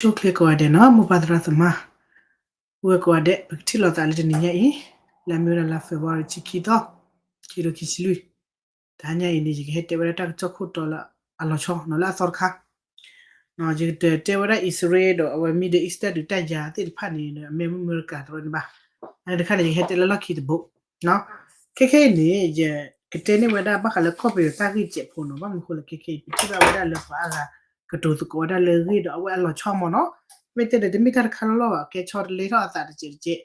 ဆိၣ်ချ့ကိးဂၤဒဲးနီၤ မိၢ်ပၢ်သရၣ်သမါ, ပုၢ်ဝဲၢ်ကိးဂၤဒဲး ပကထံၣ်လိာ်သးလၢတနံၤညါအံၤ, လၢအမ့ၢ်ဝဲဒၣ်လါ February တဆံခံသီ, ခံကထိခံဆံလွံၢ်, တဟါညါအံၤန့ၣ် ယကဟဲတဲဝဲဒၣ်တၢ်ကစီၣ်ခိၣ်တီလၢအလီၤဆီနီၤ လၢအသီတခါ ယကတဲဝဲဒၣ်အံၣ်စရ့လးဒီးအဝဲ Middle East တၢ်ဒုးတၢ်ယၤသ့ၣ်တဖၣ်န့ၣ် အမ့ၢ်မိၢ်အမဲရကၤတရၢန့ၣ်ဘၣ်. အန့ၣ်တခါန့ၣ် ယကဟဲတဲလၢလီၢ်ခံတဘိ. ခဲခဲအံၤန့ၣ် ယကတဲန့ၢ်ဝဲဒၣ်ဘၣ်ဃးလၢကီၢ်ပယီၤတၢ်ဂ့ၢ်စဲးဖိနီၤ, ဘၣ်မနုၤဃိလဲၣ် ခဲခဲအံၤ ပထံၣ်ဘၣ်ဝဲဒၣ်လၢပှၤအါဂၤ ကတိၤသကိးဝဲဒၣ်လၢအဂ့ၢ်ဒီးအဝဲအလီၤဆီမ့ၢ်နီၤ, မ့ၢ်တဲဒီးတမ့ၢ်တၢ်တခါလီၤလီၤ ကဲဆီတလဲထီၣ်အသးတစဲးတကဲး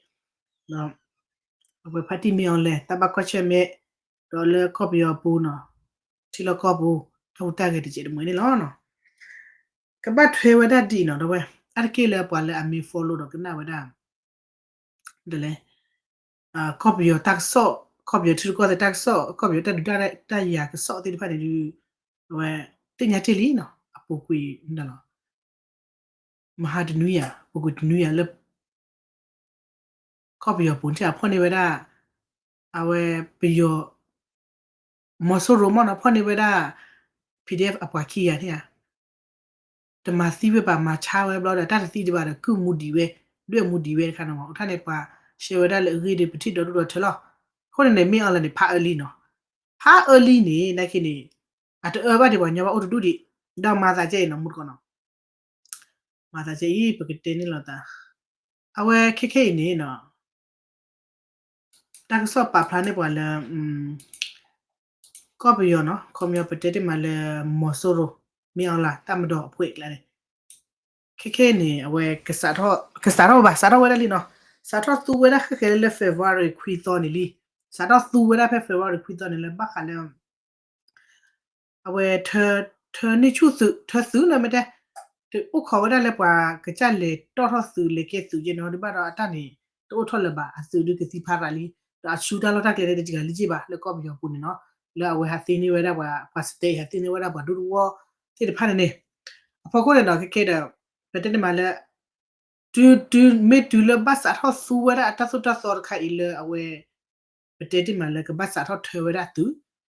အဝဲဖါတံၢ်မ့ၢ်အီၤလဲၤ တၢ်ဘၣ်ကွၢ်ဆၢၣ်မဲာ် ဒီးလၢကီၢ်ပယီၤအပူၤနီၤ, ထံလီၢ်ကီၢ်ပူၤ တၢ်ဟူးတၢ်ဂဲၤတစဲးတမှဲၤန့ၣ်လီၤ. ကဘၣ်ထွဲဝဲဒၣ်ဒ်အံၤနီၤ ဒီးဝဲ အါတက့ၢ်လၢပှၤလၢအမ့ၢ် follow ဒီးကနၣ်ဝဲဒၣ် ဒ်လဲၣ် ကီၢ်ပယီၤတၢ်ကစီၣ်, ကီၢ်ပယီၤထံရူၢ်ကီၢ်သဲးတၢ်ကစီၣ်, ကီၢ်ပယီၤတၢ်ဒုးတၢ်ယၤကစီၣ်သ့ၣ်တဖၣ်န့ၣ်ဒီး အဝဲသ့ၣ်ညါတ့ၢ်လံနီၤ, အပူၤကွံာ်န့ၣ်လီၤ. မဟါတနွံယၤ ပူၤကွံာ်တနွံယၤလၢ ကီၢ်ပယီၤပူၤန့ၣ် အဖီၣ်န့ၢ်ဝဲဒၣ် အဝဲပယီၤ မီၤစိရိၤမ့ၢ်နီၤ ဖီၣ်န့ၢ်ဝဲဒၣ် PDF အပှၤခံဂၤန့ၣ်ဧါ တမၤသံဝဲဘၣ် မၤဆါဝဲဘျီဒီး တၢ်တသံဒံးဘၣ်ဒီး ကုၢ်မူဒံးဝဲ ဒွဲၣ်မူဒံးဝဲတခါနီၤမး အိၣ်ထီၣ်န့ၣ် ပှၤရှဲဝဲဒၣ်လၢအဂ့ၢ်ဒီး ပထံၣ်ဒီဒူၣ်ဒီထၢလီၤ. အဃိန့ၣ်န့ၣ် မ့ၢ်အီၤလၢန့ၣ် ဖးအၢလံနီၤ, ဖးအၢလံန့ၣ် နာ်က့န့ၣ် အတအၢဘၣ်ဒံးပှၤညီဘၣ်အိၣ်တဒူၣ်ဒံး, ဒီးမၤသးကဲအံၤနီၤ မူတကိးနီၤ မၤသးကဲအံၤ ပကတဲန့ၢ်လိာ်သး, အဝဲခဲခဲအံၤန့ၣ်နီၤ တၢ်ကစီၣ်ပာ်ဖျါန့ၢ်ပှၤလၢ ကီၢ်ပယီၤနီၤ ခီပညီပတဲတ့ၢ်မးလၢ မီၤစိရိၤ မ့ၢ်အီၤလၢ တၢ်မၤဒီးအဖှဲးအကျါန့ၣ် ခဲခဲန့ၣ် အဝဲ ကစးထီၣ်ဝဲဘၣ် စးထီၣ်ဝဲဒၣ်လံနီၤ, စးထီၣ်သူဝဲဒၣ်ဃဲဃဲလၢ February ခွံသီန့ၣ်လံ, စးထီၣ်သူဝဲဒၣ်ဖဲ February ခွံသီန့ၣ်လၢဘၣ်ဃးလၢ အဝဲ ထၢန့ၢ်ဆူၣ်သုး ထၢသုးလၢမ့ၢ်တဲ အိၣ်ခိးဝဲဒၣ်လၢပှၤကစၢ်လဲၤတီၣ်ထီၣ်သုးလဲၤကဲသုးယဲန့ၣ် ဒ်ဘၣ်ဒီးအတၢ်န့ၣ် တအိၣ်ထီၣ်လၢၤဘၣ် အသုးဒုးကသံဖးရၤလံ, ဒီးအဆူတၢ်လီၢ်တၢ်ကျဲလၢတဂၤလံက့ၢ်ဘၣ် လၢကီၢ်ပယီၤပူၤန့ၣ်နီၤ, လၢအဝဲဟးသ့န့ၢ်ဝဲဒၣ်ပှၤ ပှၤ state ဟးသ့န့ၢ်ဝဲဒၣ်ပှၤဒူသဝီသ့ၣ်တဖၣ်န့ၣ်န့ၣ်, အဖီခိၣ်န့ၣ်ဒီးခဲခဲဒီး ပတဲန့ၣ်မးလၢ တုၤမ့ၢ်တုၤလၢဘၣ်စးထီၣ်သူဝဲဒၣ်အတၢ်သိၣ်တၢ်သီတခါအံၤလၢအဝဲ ပတဲတ့ၢ်မးလၢကဘၣ်စးထီၣ်ထၢဝဲဒၣ်သုး,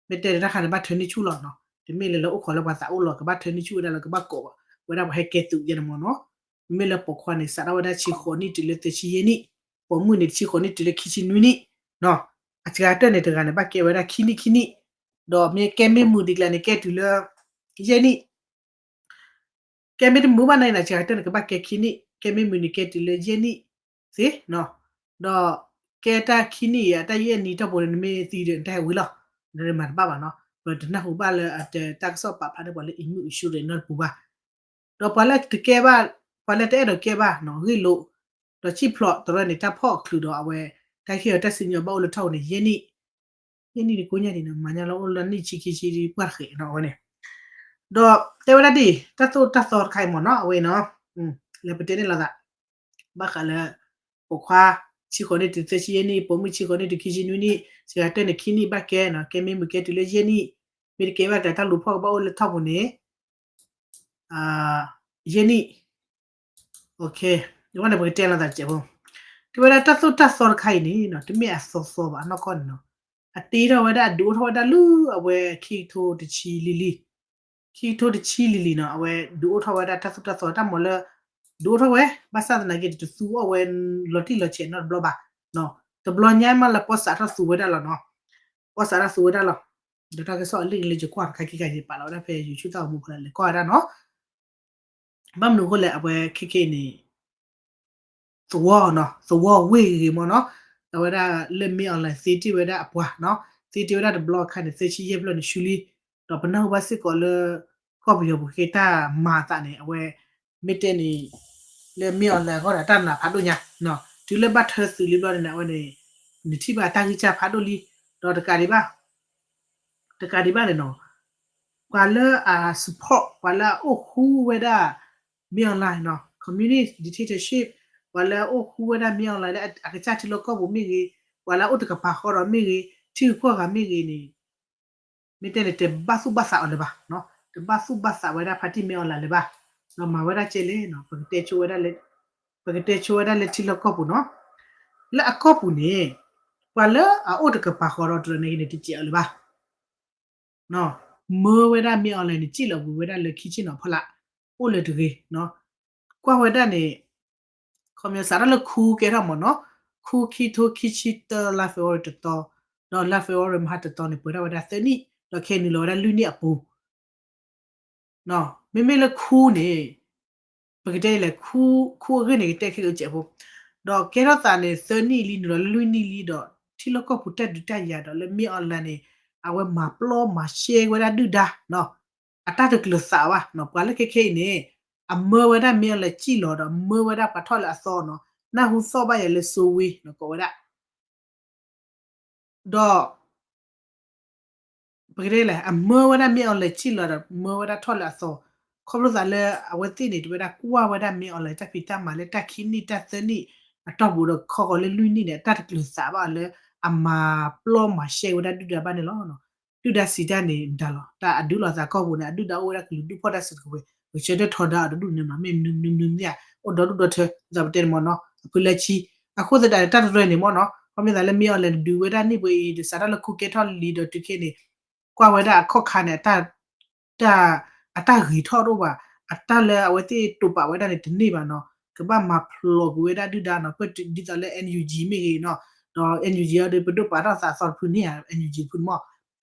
မ့ၢ်တဲတၢ်တခါန့ၣ် ဘၣ်ထၢန့ၢ်ဆူၣ်လီၤနီၤ, တမ့ၢ်လၢလၢအိၣ်ခိးလၢပှၤသးအိၣ်လီၤ ကဘၣ်ထၢန့ၢ်ဆူၣ်ဝဲဒၣ်လၢကဘၣ်ကိး ဝဲဒၣ်ပှၤဟဲကဲသုးယဲန့ၣ်မးနီၤ, မ့မ့ၢ်လၢပိာ်ခွါန့ၣ် စးထီၣ်ဝဲဒၣ်ဆံဃိးနံၣ်တုၤလၢသၢဆံယဲၢ်နံၣ်, ပိာ်မုၣ်န့ၣ် ဆံဃိးနံၣ်တုၤလၢခံဆံနွံနံၣ်နီၤ, အစှၤကတၢၢ်န့ၣ် တဂၤန့ၣ် ဘၣ်ကဲဝဲဒၣ်ခံနံၣ်ခံနံၣ်, ဒီးမ့ၢ်ကဲမ့ၢ်မုာ်ဒ်ကျါန့ၣ် ကဲတုၤလၢ ယဲၢ်နံၣ် ကဲမ့ၢ်တမုာ်ဘၣ်န့ၣ် အစှၤကတၢၢ်န့ၣ် ကဘၣ်ကဲခံနံၣ်, ကဲမ့ၢ်မုာ်န့ၣ် ကဲတုၤလၢယဲၢ်နံၣ်သ့နီၤ, ဒီးကဲတၢ်ခံနံၣ်အံၤ အတၢ်ယဲၢ်နံၣ်တီၢ်ပူၤန့ၣ် နမ့ၢ်သံဒီး နတၢ်ဟဲဝံၤလီၤ, နမၤတဘၣ်ဘၣ်နီၤ, ပတနၢ်ဟူဘၣ်လၢအတၢ်ကစီၣ်ပာ်ဖျါန့ၢ်ပှၤလၢ အံၤမုၣ်အံၤဆူရ့ၣ်နီတပူၤဘၣ်, ဒီးပှၤလၢတကဲဘၣ်, ပှၤလၢတအဲၣ်ဒိးကဲဘၣ်နီၤ ဂ့ၢ်လိာ်, ဒီးစံၣ်ဖျိးတရၢန့ၣ် တၢ်ဖီၣ်အချုးဒီးအဝဲ တၢ်ဟ့ၣ်အီၤတၢ်စံၣ်ညီၣ်ဘၣ်အိၣ်လၢထီၣ်ပူၤန့ၣ် ယဲၢ်နံၣ် ယဲၢ်နံၣ်တကိးညါဒ်နီၤ မၤညါလီၤအိၣ်လၢနံၣ်ဆံခံဆံပှၢ်တဃဲးနီၤ အဝဲန့ၣ်, ဒီးတဲဝဲဒၣ်ဒ် တၢ်သိၣ်တၢ်သီတခါအံၤမ့ၢ်နီၤ အဝဲနီၤ, လၢပတဲန့ၣ်လိာ်သး, ဘၣ်ဃးလၢ ပိာ်ခွါ ဆံဃိးနံၣ်တုၤသၢဆံယဲၢ်နံၣ် ပိာ်မုၣ်ဆံဃိးနံၣ်တုၤခံဆံနွံနံၣ် စှၤကတၢၢ်န့ၣ်ခံနံၣ်ဘၣ်ကဲနီၤ ကဲမ့ၢ်မုာ်ကဲတုၤလၢယဲၢ်နံၣ်, မ့ၢ်တကဲဘၣ်ကျါတၢ်လူၤဖီၣ်ကဘၣ်အိၣ်လၢထီၣ်ပူၤန့ၣ် ယဲၢ်နံၣ် အဝဲန့ၣ်ပကတဲလိာ်သးတစဲးဖိ, တဲဝဲဒၣ်တၢ်သိၣ်တၢ်သီတခါအံၤန့ၣ်နီၤ တမ့ၢ်အသီသီဘၣ်နီၢ်ကီၢ်န့ၣ်နီၤ, အတ့ထီၣ်ဝဲဒၣ် အဒုးအိၣ်ထီၣ်ဝဲဒၣ်လၢအဝဲခံကထိတဆံလံၤလံၤ, ခံကထိတဆံလံၤလံၤနီၤ အဝဲဒုးအိၣ်ထီၣ်ဝဲဒၣ်တၢ်သိၣ်တၢ်သီတၢ်မၤလၢ ဒုးအိၣ်ထီၣ်ဝဲ ဘၣ်ဆၣ်သနာ်က့ တသူအီၣ်ဝဲလီၤတံၢ်လီၤဆဲးနီတဘျီဘၣ်, တဘျီညါမးလၢပီၣ်စးထီၣ်သူဝဲဒၣ်လီၤနီၤ, ပီၣ်စးထီၣ်သူဝဲဒၣ်လီၤ, ဒီးတၢ်ကစီၣ်အလံာ်ကလံာ်ယကွၢ်တခါခံခါယပာ်လီၤဝဲဒၣ်ဖဲ YouTube တၢ်အိၣ်မူဖီလာ်လဲၤကွၢ်ဝဲဒၣ်နီၤ ဘၣ်မနုၤအဃိလဲၣ် အဝဲခဲခဲအံၤန့ၣ် သဝီနီၤ သဝီဝ့ၢ်ဂ့ၤမ့ၢ်နီၤ, အဝဲဒၣ်လၢမ့ၢ်အီၤလဲၣ်သ့တ့ၢ်ဝဲဒၣ်အပှၤနီၤ, သ့တ့ၢ်ဝဲဒၣ်တဘျီအခါန့ၣ် သၢဆံယဲၢ်ဖျၢၣ်န့ၣ်ဆူလံ, ဒီးပနၢ်ဟူဘၣ်စ့ၢ်ကီးလၢ ကီၢ်ပယီၤပူၤခဲတၢ်မၤအသးန့ၣ် အဝဲ မ့ၢ်တဲန့ၣ် လၢမ့ၢ်အီၤလဲၣ်အဂီၢ်ဒီးတၢ်နာ်ဖးဒိၣ်ညါ, တုၤလၢဘၣ်ထၢသုးလံဘျီန့ၣ် အဝဲန့ၣ် နထံၣ်ဘၣ်တၢ်ဂံၢ်စၢ်ဖးဒိၣ်လံ, ဒီးတကးဒံးဘၣ် တကးဒံးဘၣ်န့ၣ်နီၤ, ပှၤလၢအ support ပှၤလၢအအိၣ်ဃူဝဲဒၣ် မ့ၢ်အီၤလဲၣ်နီၤ communist dictatorship ပှၤလၢအအိၣ်ဃူဝဲဒၣ်မ့ၢ်အီၤလဲၣ်လၢအကစၢ်ထံလီၢ်ကီၢ်ပူၤမ့ၢ်ဂ့ၤ, ပှၤလၢအအိၣ်တကပၤဃီဒီးမ့ၢ်ဂ့ၤ, ထံဂုၤကီၢ်ဂၤမ့ၢ်ဂ့ၤန့ၣ် မ့ၢ်တဲန့ၣ် တဘၣ်သူၣ်ဘၣ်သးအီၤလၢၤဘၣ်, တဘၣ်သူၣ်ဘၣ်သးဝဲဒၣ်ဖါတံၢ်မ့ၢ်အီၤလဲၣ်လၢၤဘၣ်, ဒီးမၤဝဲဒၣ်ကဲလဲၣ်နီၤ, ပကတဲဆိဝဲဒၣ်လၢထံလီၢ်ကီၢ်ပူၤနီၤ, လၢအကီၢ်ပူၤန့ၣ် ပှၤလၢအအိၣ်တကပၤဃီဒီးတရၢန့ၣ်ဂ့ၤန့ၣ် တစဲးအီၤလၢၤဘၣ် မၢဝဲဒၣ်မ့ၢ်အီၤလဲၣ်န့ၣ် စံၣ်လီၤဝံၤဝဲဒၣ်လၢခံဆ့ၣ်နီၤဖီလာ် အိၣ်လၢတဂ့ၤနီၤ, ကွၢ်ဝဲဒၣ်န့ၣ် ခီပညီစးထီၣ်လၢခူကဲထီၣ်မ့ၢ်နီၤ, ခူခံထိခံဆံတၢ လါ February တတီၤ, ဒီးလါ February မဟါတတီၤန့ၣ် ပှဲၤထီၣ်ဝဲဒၣ်သၢနံၣ်, ဒီးခဲအံၤနုာ်လီၤဝဲဒၣ်လွံၢ်နံၣ်အပူၤ မ့မ့ၢ်လၢခူန့ၣ် ပကတဲလဲၣ် ခူအဂ့ၢ်န့ၣ် ကတဲခဲကစဲးဖိ, ဒီးကဲထီၣ်သးန့ၣ် သၢနံၣ်လံ နုာ်လီၤလၢလွံၢ်နံၣ်လံဒီး ထံလီၢ်ကီၢ်ပူၤတၢ်ဒုးတၢ်ယၤဒီးလၢ မင်းအောင်လှိုင် န့ၣ် အဝဲမၤပျီမၤရှဲဝဲဒၣ်ဒုၣ်ဒါ အတၢ်တကျၢၤသးဘၣ်, ပှၤလၢခဲခဲအံၤန့ၣ် အမၢဝဲဒၣ် မင်းအောင်လှိုင် စံၣ်လီၤဒီး မၢဝဲဒၣ်ပှၤထီၣ်လၢအသီနီၤ, နၢ်ဟူသီၣ်ဘၣ်ယၤလၢ စိုးဝင်း ကိးဝဲဒၣ် ဒီး ပကတဲလဲၣ် အမၢဝဲဒၣ် မင်းအောင်လှိုင် စံၣ်လီၤဒီး မၢဝဲဒၣ်ထီၣ်လၢအသီ, ခီဖျိသးလၢအဝဲသ့ၣ်န့ၣ် တဝဲဒၣ်ကွၢ်ဝဲဒၣ် မင်းအောင်လှိုင် တၢ်ဖံးတၢ်မၤလၢတၢ်ခံနံၣ်တၢ်သၢနံၣ်အတီၢ်ပူၤဒီး ခီဃီၤလၢလွံၢ်နံၣ်န့ၣ် အတၢ်တကျၢၤသးဘၣ်အီၤလၢ အမၤပျီမၤရှဲဝဲဒၣ်ဒုၣ်ဒါဘၣ်န့ၣ်လီၤ. ဒုၣ်ဒါစံးတၢ်န့ၣ် ဒၣ်လီၤ တၢ်အဒုးလိာ်သးကီၢ်ပူၤန့ၣ် အဒုၣ်ဒါအိၣ်ဝဲဒၣ်ကလုာ်ဒူၣ်ဖီၣ်တၢ်စုတကဝဲၤ ဂဲၤဆၢထၢၣ်ထီဒါအီၤတဒူၣ်န့ၣ်နီၤ, မ့ၢ်မနုၤမနုၤမနုၤဧါ အိၣ်ဒီဒူၣ်ဒီထၢ ဒ်သိးပတဲန့ၣ်မ့ၢ်နီၤ, အဖုလၢဆံ, အဃိသတးန့ၣ် တၢ်တရၢန့ၣ်မ့ၢ်နီၤ ခီပညီသးလၢ မင်းအောင်လှိုင် ဒုးဝဲဒၣ်န့ၢ်ပှဲၤအံၤ ဒီးစးထီၣ်လၢခူကဲထီၣ်လံဒီးတုၤခဲအံၤန့ၣ် ကွၢ်ဝဲဒၣ်အခီၣ်ခါန့ၣ် တၢ် အတၢ်ဂ့ၤထီၣ်တအိၣ်ဘၣ်, အတၢ်လၢအဝဲသ့ၣ်တိာ်ပာ်ဝဲဒၣ်န့ၣ်တန့ၢ်ဘၣ်နီၤ, ကဘၣ်မၤဖျိးကွံာ်ဝဲဒၣ်ဒုၣ်ဒါနီၤ, ပဒ်သိးလၢ NUG မ့ၢ်ဂ့ၤနီၤ, ဒီး NUG အံၤဒီး ပဒိၣ်ပာ်ထီၣ်သးအသီတဖုန့ၣ်ဧါ NUG တဖုန့ၣ်မ့ၢ်,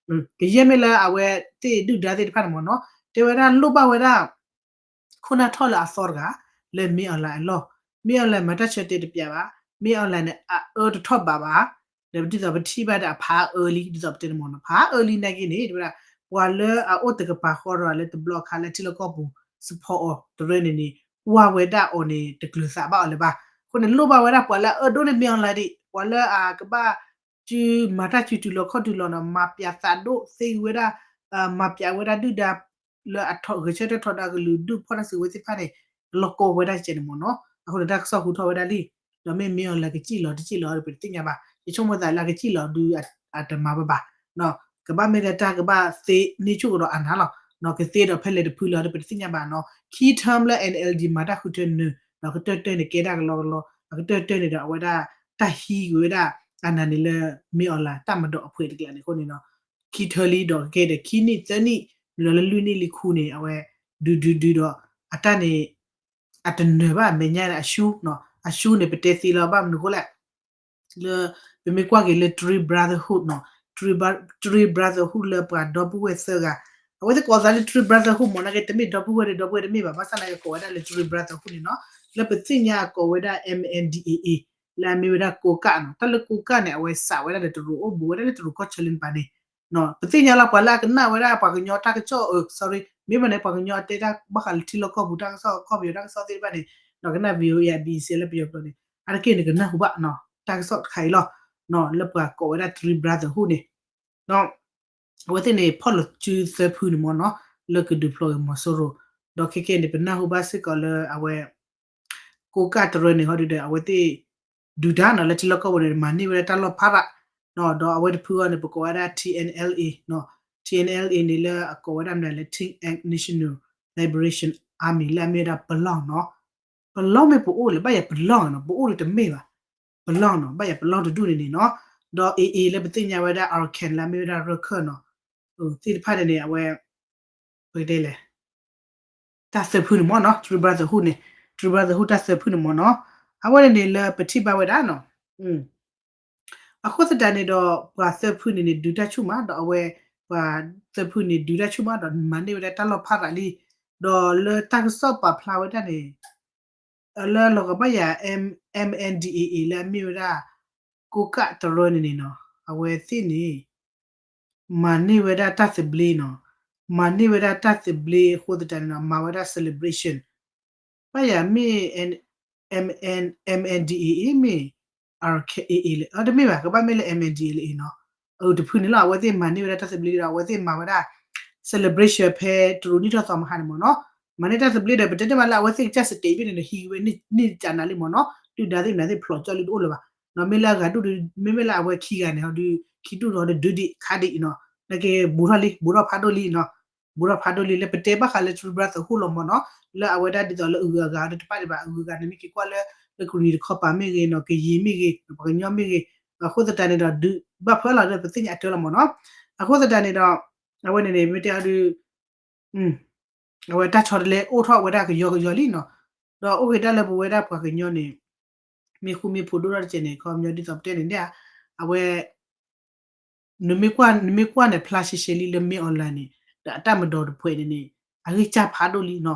ကယဲၢ်မ့ၢ်လၢအဝဲသ့ၣ်ဒုၣ်ဒါသ့ၣ်တဖၣ်န့ၣ်မ့ၢ်နီၤ, တဲဝဲဒၣ်လိၣ်ဘၣ်ဝဲဒၣ် ခိၣ်နၢ်ထီၣ်လၢအသီတဂၤ လၢ မင်းအောင်လှိုင် အလီၢ်, မင်းအောင်လှိုင် မၤတၢ်ဆၢတဲာ်တပျးဘၣ်, မင်းအောင်လှိုင် န့ၣ် အအၢတထီၣ်ဘးဘၣ်, ဒီးဒ်သိးပထံၣ်ဘၣ်ဒီးအဖးအၢလံ ဒ်သိးပတဲန့ၣ်မ့ၢ်နီၤ, ဖးအၢလံနာ်က့န့ၣ် တဝဲဒၣ် ပှၤလၢအအိၣ်တကပၤဃီဒီးလၢတဘျီအခါလၢထံလီၢ်ကီၢ်ပူၤ support အီၤတရၢန့ၣ်န့ၣ် ကွၢ်ဝဲဒၣ်အီၤန့ၣ် တကျၢၤသးဘၣ်အီၤလၢၤဘၣ်, အဃိန့ၣ်လိၣ်ဘၣ်ဝဲဒၣ်ပှၤလၢအအၢဒိၣ်န့ၢ် မင်းအောင်လှိုင် ဒံး ပှၤလၢအကဘၣ် စုမၤတၢ်စုတုၤလီၤခီၣ်တုၤလီၤနီၤ, မၤပျးသးဒိၣ်သ့ဝဲဒၣ်, မၤပျးဝဲဒၣ်ဒုၣ်ဒါ လၢအဂဲၤဆၢထၢၣ်ထီဒါကလုာ်ဒူၣ်ဖီၣ်တၢ်စုကဝဲၤသ့ၣ်တဖၣ်န့ၣ် လီၤကီဝဲဒၣ်ကဲန့ၣ်မ့ၢ်နီၤ, အဃိန့ၣ် တၢ်ကစီၣ်ဟူထီၣ်ဝဲဒၣ်လံ, ဒီးမ့ၢ် မင်းအောင်လှိုင် ကစံၣ်လီၤတစံၣ်လီၤဒီး ပတသ့ၣ်ညါဘၣ်, ယဆိကမိၣ်သးလၢအကစံၣ်လီၤဒုး အတမၤဘၣ်ဘၣ်, ကဘၣ်မ့ၢ်လၢတၢ်ကဘၣ်သ့န့ၢ်ဆူၣ်ကဒီးအနၤလီၤ, ကသ့ဒီးဖဲလဲၣ်တဖုလီၤဒီး ပတသ့ၣ်ညါဘၣ်နီၤ, ခံ term လၢ NLD မၤတၢ်ဃုထၢနုာ် ဒီးကတၢၢ်တၢၢ်န့ၣ် ကဲဒၣ်ကလီကလီ, အကတၢၢ်တၢၢ်န့ၣ်ဒီး အဝဲဒၣ် တၢ်ဟံးကွံာ်ဝဲဒၣ် အနၤန့ၣ်လၢ မင်းအောင်လှိုင် တၢ်မၤဒီးအဖှဲးတကျါန့ၣ်အဃိန့ၣ်နီၤ, ခံထၢလံဒီးကကဲဒီးခံနံၣ်သၢနံၣ် နုာ်လီၤလၢလွံၢ်နံၣ်လံခူန့ၣ် အဝဲ ဒုးဒုးဒုးဒီး အတၢ်န့ၣ် အတနၢၤဘၣ်အမဲာ်ညါန့ၣ် အရှုံးနီၤ, အရှုံးန့ၣ် ပတဲသ့လီၤ ဘၣ်မနုၤအဃိလဲၣ် လၢ ပမ့ၢ်ကွၢ်က့ၤလၢ Three Brotherhood နီၤ, Three Bro- Three Brotherhood လၢပှၤဒီပုၢ်ဝဲၢ်သၢဂၤ, အဝဲသ့ၣ်ကိးသးလၢ Three Brotherhood မ့ၢ်နာ်က့ တမ့ၢ်ဒီပုၢ်ဝဲၢ်ဒီးဒီပုၢ်ဝဲၢ်တမ့ၢ်ဘၣ်, ဘၣ်ဆၣ်နာ်က့ကိးဝဲဒၣ်လၢ Three Brotherhood န့ၣ်နီၤ, လၢပသ့ၣ်ညါအကိးဝဲဒၣ် M N D A A လၢအမ့ၢ်ဝဲဒၣ်ကိးကၣ်နီၤ, တၢ်လၢကိးကၣ်န့ၣ် အဝဲစးဝဲဒၣ်လၢတရူးအိၣ်ဘူးဝဲဒၣ်လၢတရူးကီၢ်ဆၢလံတပၤန့ၣ် ပသ့ၣ်ညါလီၤ ပှၤလၢအကနၣ်ဝဲဒၣ်ပှၤကညီတၢ်ကစီၣ် အၢ sorry မ့ၢ်ဘၣ်န့ၣ် ပှၤကညီတဲတၢ်ဘၣ်ဃးလၢထံလီၢ်ကီၢ်ပူၤတၢ်ကစီၣ်ကီၢ်ပယီၤတၢ်ကစီၣ်သ့ၣ်တဖၣ်န့ၣ် ဒီးကနၣ် VOA အ BBC လၢပယီၤကျိာ်န့ၣ် အါတက့ၢ်န့ၣ်ကနၢ်ဟူဘၣ်နီၤ တၢ်ကစီၣ်တခါအံၤလီၤ လၢပှၤကိးဝဲဒၣ် Three Brotherhood န့ၣ် အဝဲသ့ၣ်န့ၣ် ဖီၣ်လီၤစုသၢဖုန့ၣ်မ့ၢ်နီၤ လၢကဒုးဖျိးက့ၤမီၤစိရိၤ ဒီးခဲကဲန့ၣ် ပနၢ်ဟူဘၣ်စ့ၢ်ကီးလၢအဝဲ ကိးကၣ်တရၢန့ၣ် ဟီဒုဒီး အဝဲသ့ၣ် ဒုးတၢ်နီၤ လၢထံလီၢ်ကီၢ်ပူၤန့ၣ် မၤန့ၢ်ဝဲဒၣ်တၢ်လီၢ်ဖးရး ဒီးအဝဲတဖုအံၤန့ၣ် ပကိးဝဲဒၣ် T N L A နီၤ T N L A န့ၣ်လၢအကိးဝဲဒၣ်မနုၤလဲၣ် Teenage National Liberation Army လၢအမ့ၢ်ဝဲဒၣ်ပလီၢ်နီၤ ပလီၢ်မ့ၢ်ပအိၣ်လဲၣ် ဘၣ်ယၤပလီၢ်နီၤ ပအိၣ်ဒီးတမ့ၢ်ဘၣ် ပလီၢ်နီၤ ဘၣ်ယၤပလီၢ်တဒူၣ်န့ၣ်န့ၣ်နီၤ ဒီး A A လၢပသ့ၣ်ညါဝဲဒၣ် Arakan လၢအမ့ၢ်ဝဲဒၣ်ရခၢၣ်နီၤ သ့ၣ်တဖၣ်န့ၣ်န့ၣ် အဝဲ ပကတဲလဲၣ် တၢ်သၢဖုန့ၣ်မ့ၢ်နီၤ Three Brotherhood န့ၣ် Three Brotherhood တၢ်သၢဖုန့ၣ်မ့ၢ်နီၤ အဝဲန့ၣ်န့ၣ်လၢပထံၣ်ဘၣ်ဝဲဒၣ်နီၤ အဃိသတးန့ၣ်ဒီး ပှၤသၢဖုန့ၣ်န့ၣ် ဒုးတၢ်ဆူၣ်မး ဒီးအဝဲ ပှၤသၢဖုန့ၣ် ဒုးတၢ်ဆူၣ်မး ဒီးမၤန့ၢ်ဝဲဒၣ်တၢ်လီၢ်ဖးရးလံ ဒီးလၢတၢ်ကစီၣ်ပာ်ဖျါဝဲဒၣ်န့ၣ် လၢလီၤကဘၣ်ယၤ M- MNDAA လၢအမ့ၢ်ဝဲဒၣ် ကိးကၣ်တရၢန့ၣ်န့ၣ်နီၤ အဝဲသ့ၣ်န့ၣ် မၤန့ၢ်ဝဲဒၣ်တၢ်သဘျ့နီၤ မၤန့ၢ်ဝဲဒၣ်တၢ်သဘျ့အဃိသတးန့ၣ်နီၤ မၤဝဲဒၣ် celebration ဘၣ်ယၤမ့ၢ် MN- MNDAA မ့ၢ် RKAA လဲၣ် တမ့ၢ်ဘၣ် ကဘၣ်မ့ၢ်လၢ MNDAA လၢအံၤနီၤ အတဖုန့ၣ်လီၤ အဝဲသ့ၣ်မၤန့ၢ်ဝဲဒၣ်တၢ်သဘျ့ဒီး အဝဲသ့ၣ်မၤဝဲဒၣ် celebration ဖဲတရူးနံၣ်ထီၣ်သီမဟါန့ၣ်မ့ၢ်နီၤ မၤန့ၢ်တၢ်သဘျ့ဒီး ပတဲတ့ၢ်မးလၢအဝဲသ့ၣ်ကစၢ် state ဘ့ၣ်န့ၣ်ဒီး ဟံးဝဲန့ၢ်ကနၤလံမ့ၢ်နီၤ ဒုၣ်ဒါသ့ၣ်မနုၤသ့ၣ်ဖျိးကၠီလံတအိၣ်လၢၤဘၣ် မ့ၢ်လၢအဂၤဒူၣ်ဒီး မ့မ့ၢ်လၢအဝဲခံဂၤန့ၣ် ဟီဒုး ခံဒူၣ်ဒီးဒုးဒံးခါဒံးနီၤ နာ်က့ ဘူးထီၣ်လံ ဘူးထီၣ်ဖးဒိၣ်လံနီၤ ဘူးထီၣ်ဖးဒိၣ်လံ လၢပတဲဘၣ်ဃးလၢ Three Brotherhood လီၤမ့ၢ်နီၤ လၢအဝဲဒၣ်ဒ်သိးလၢအဂုၤအဂၤဒီးတဖၣ်ဒံးဘၣ် အဂုၤအဂၤန့ၣ် မ့ၢ်က့ၤကွၢ်လၢ လၢကရံၣ်တခီပၤမ့ၢ်ဂ့ၤနီၤ ကရင်မ့ၢ်ဂ့ၤ ပှၤကညီမ့ၢ်ဂ့ၤ အဃိသတးန့ၣ်ဒီး ဒုးဘၣ်ဖၢလီၤဒီးပသ့ၣ်ညါအတၢ်လီၤမ့ၢ်နီၤ အဃိသတးန့ၣ်ဒီး အဝဲန့ၣ်န့ၣ် မ့ၢ်တဲအီၤဒုး အဝဲတၢ်ဆီတလဲအိၣ်ထီၣ်ဝဲဒၣ်ကယီကယီလံနီၤ ဒီးအိၣ်က့ၤဒၣ်လၢပဝဲဒၣ်ပှၤကညီန့ၣ် မ့ၢ်ဃူမ့ၢ်ဖိးဒိၣ်ထီၣ်တကဲန့ၣ် ခီပညီဒ်သိးပတဲန့ၣ်န့ၣ်ဧါ, အဝဲ နမ့ၢ်ကွၢ် နမ့ၢ်ကွၢ်န့ၣ် ဖျါရှဲရှဲလံလၢ မင်းအောင်လှိုင် န့ၣ် ဒီးအတၢ်မၤဒီးတဖှဲးန့ၣ်န့ၣ် အဂံၢ်စၢ်ဖးဒိၣ်လံနီၤ,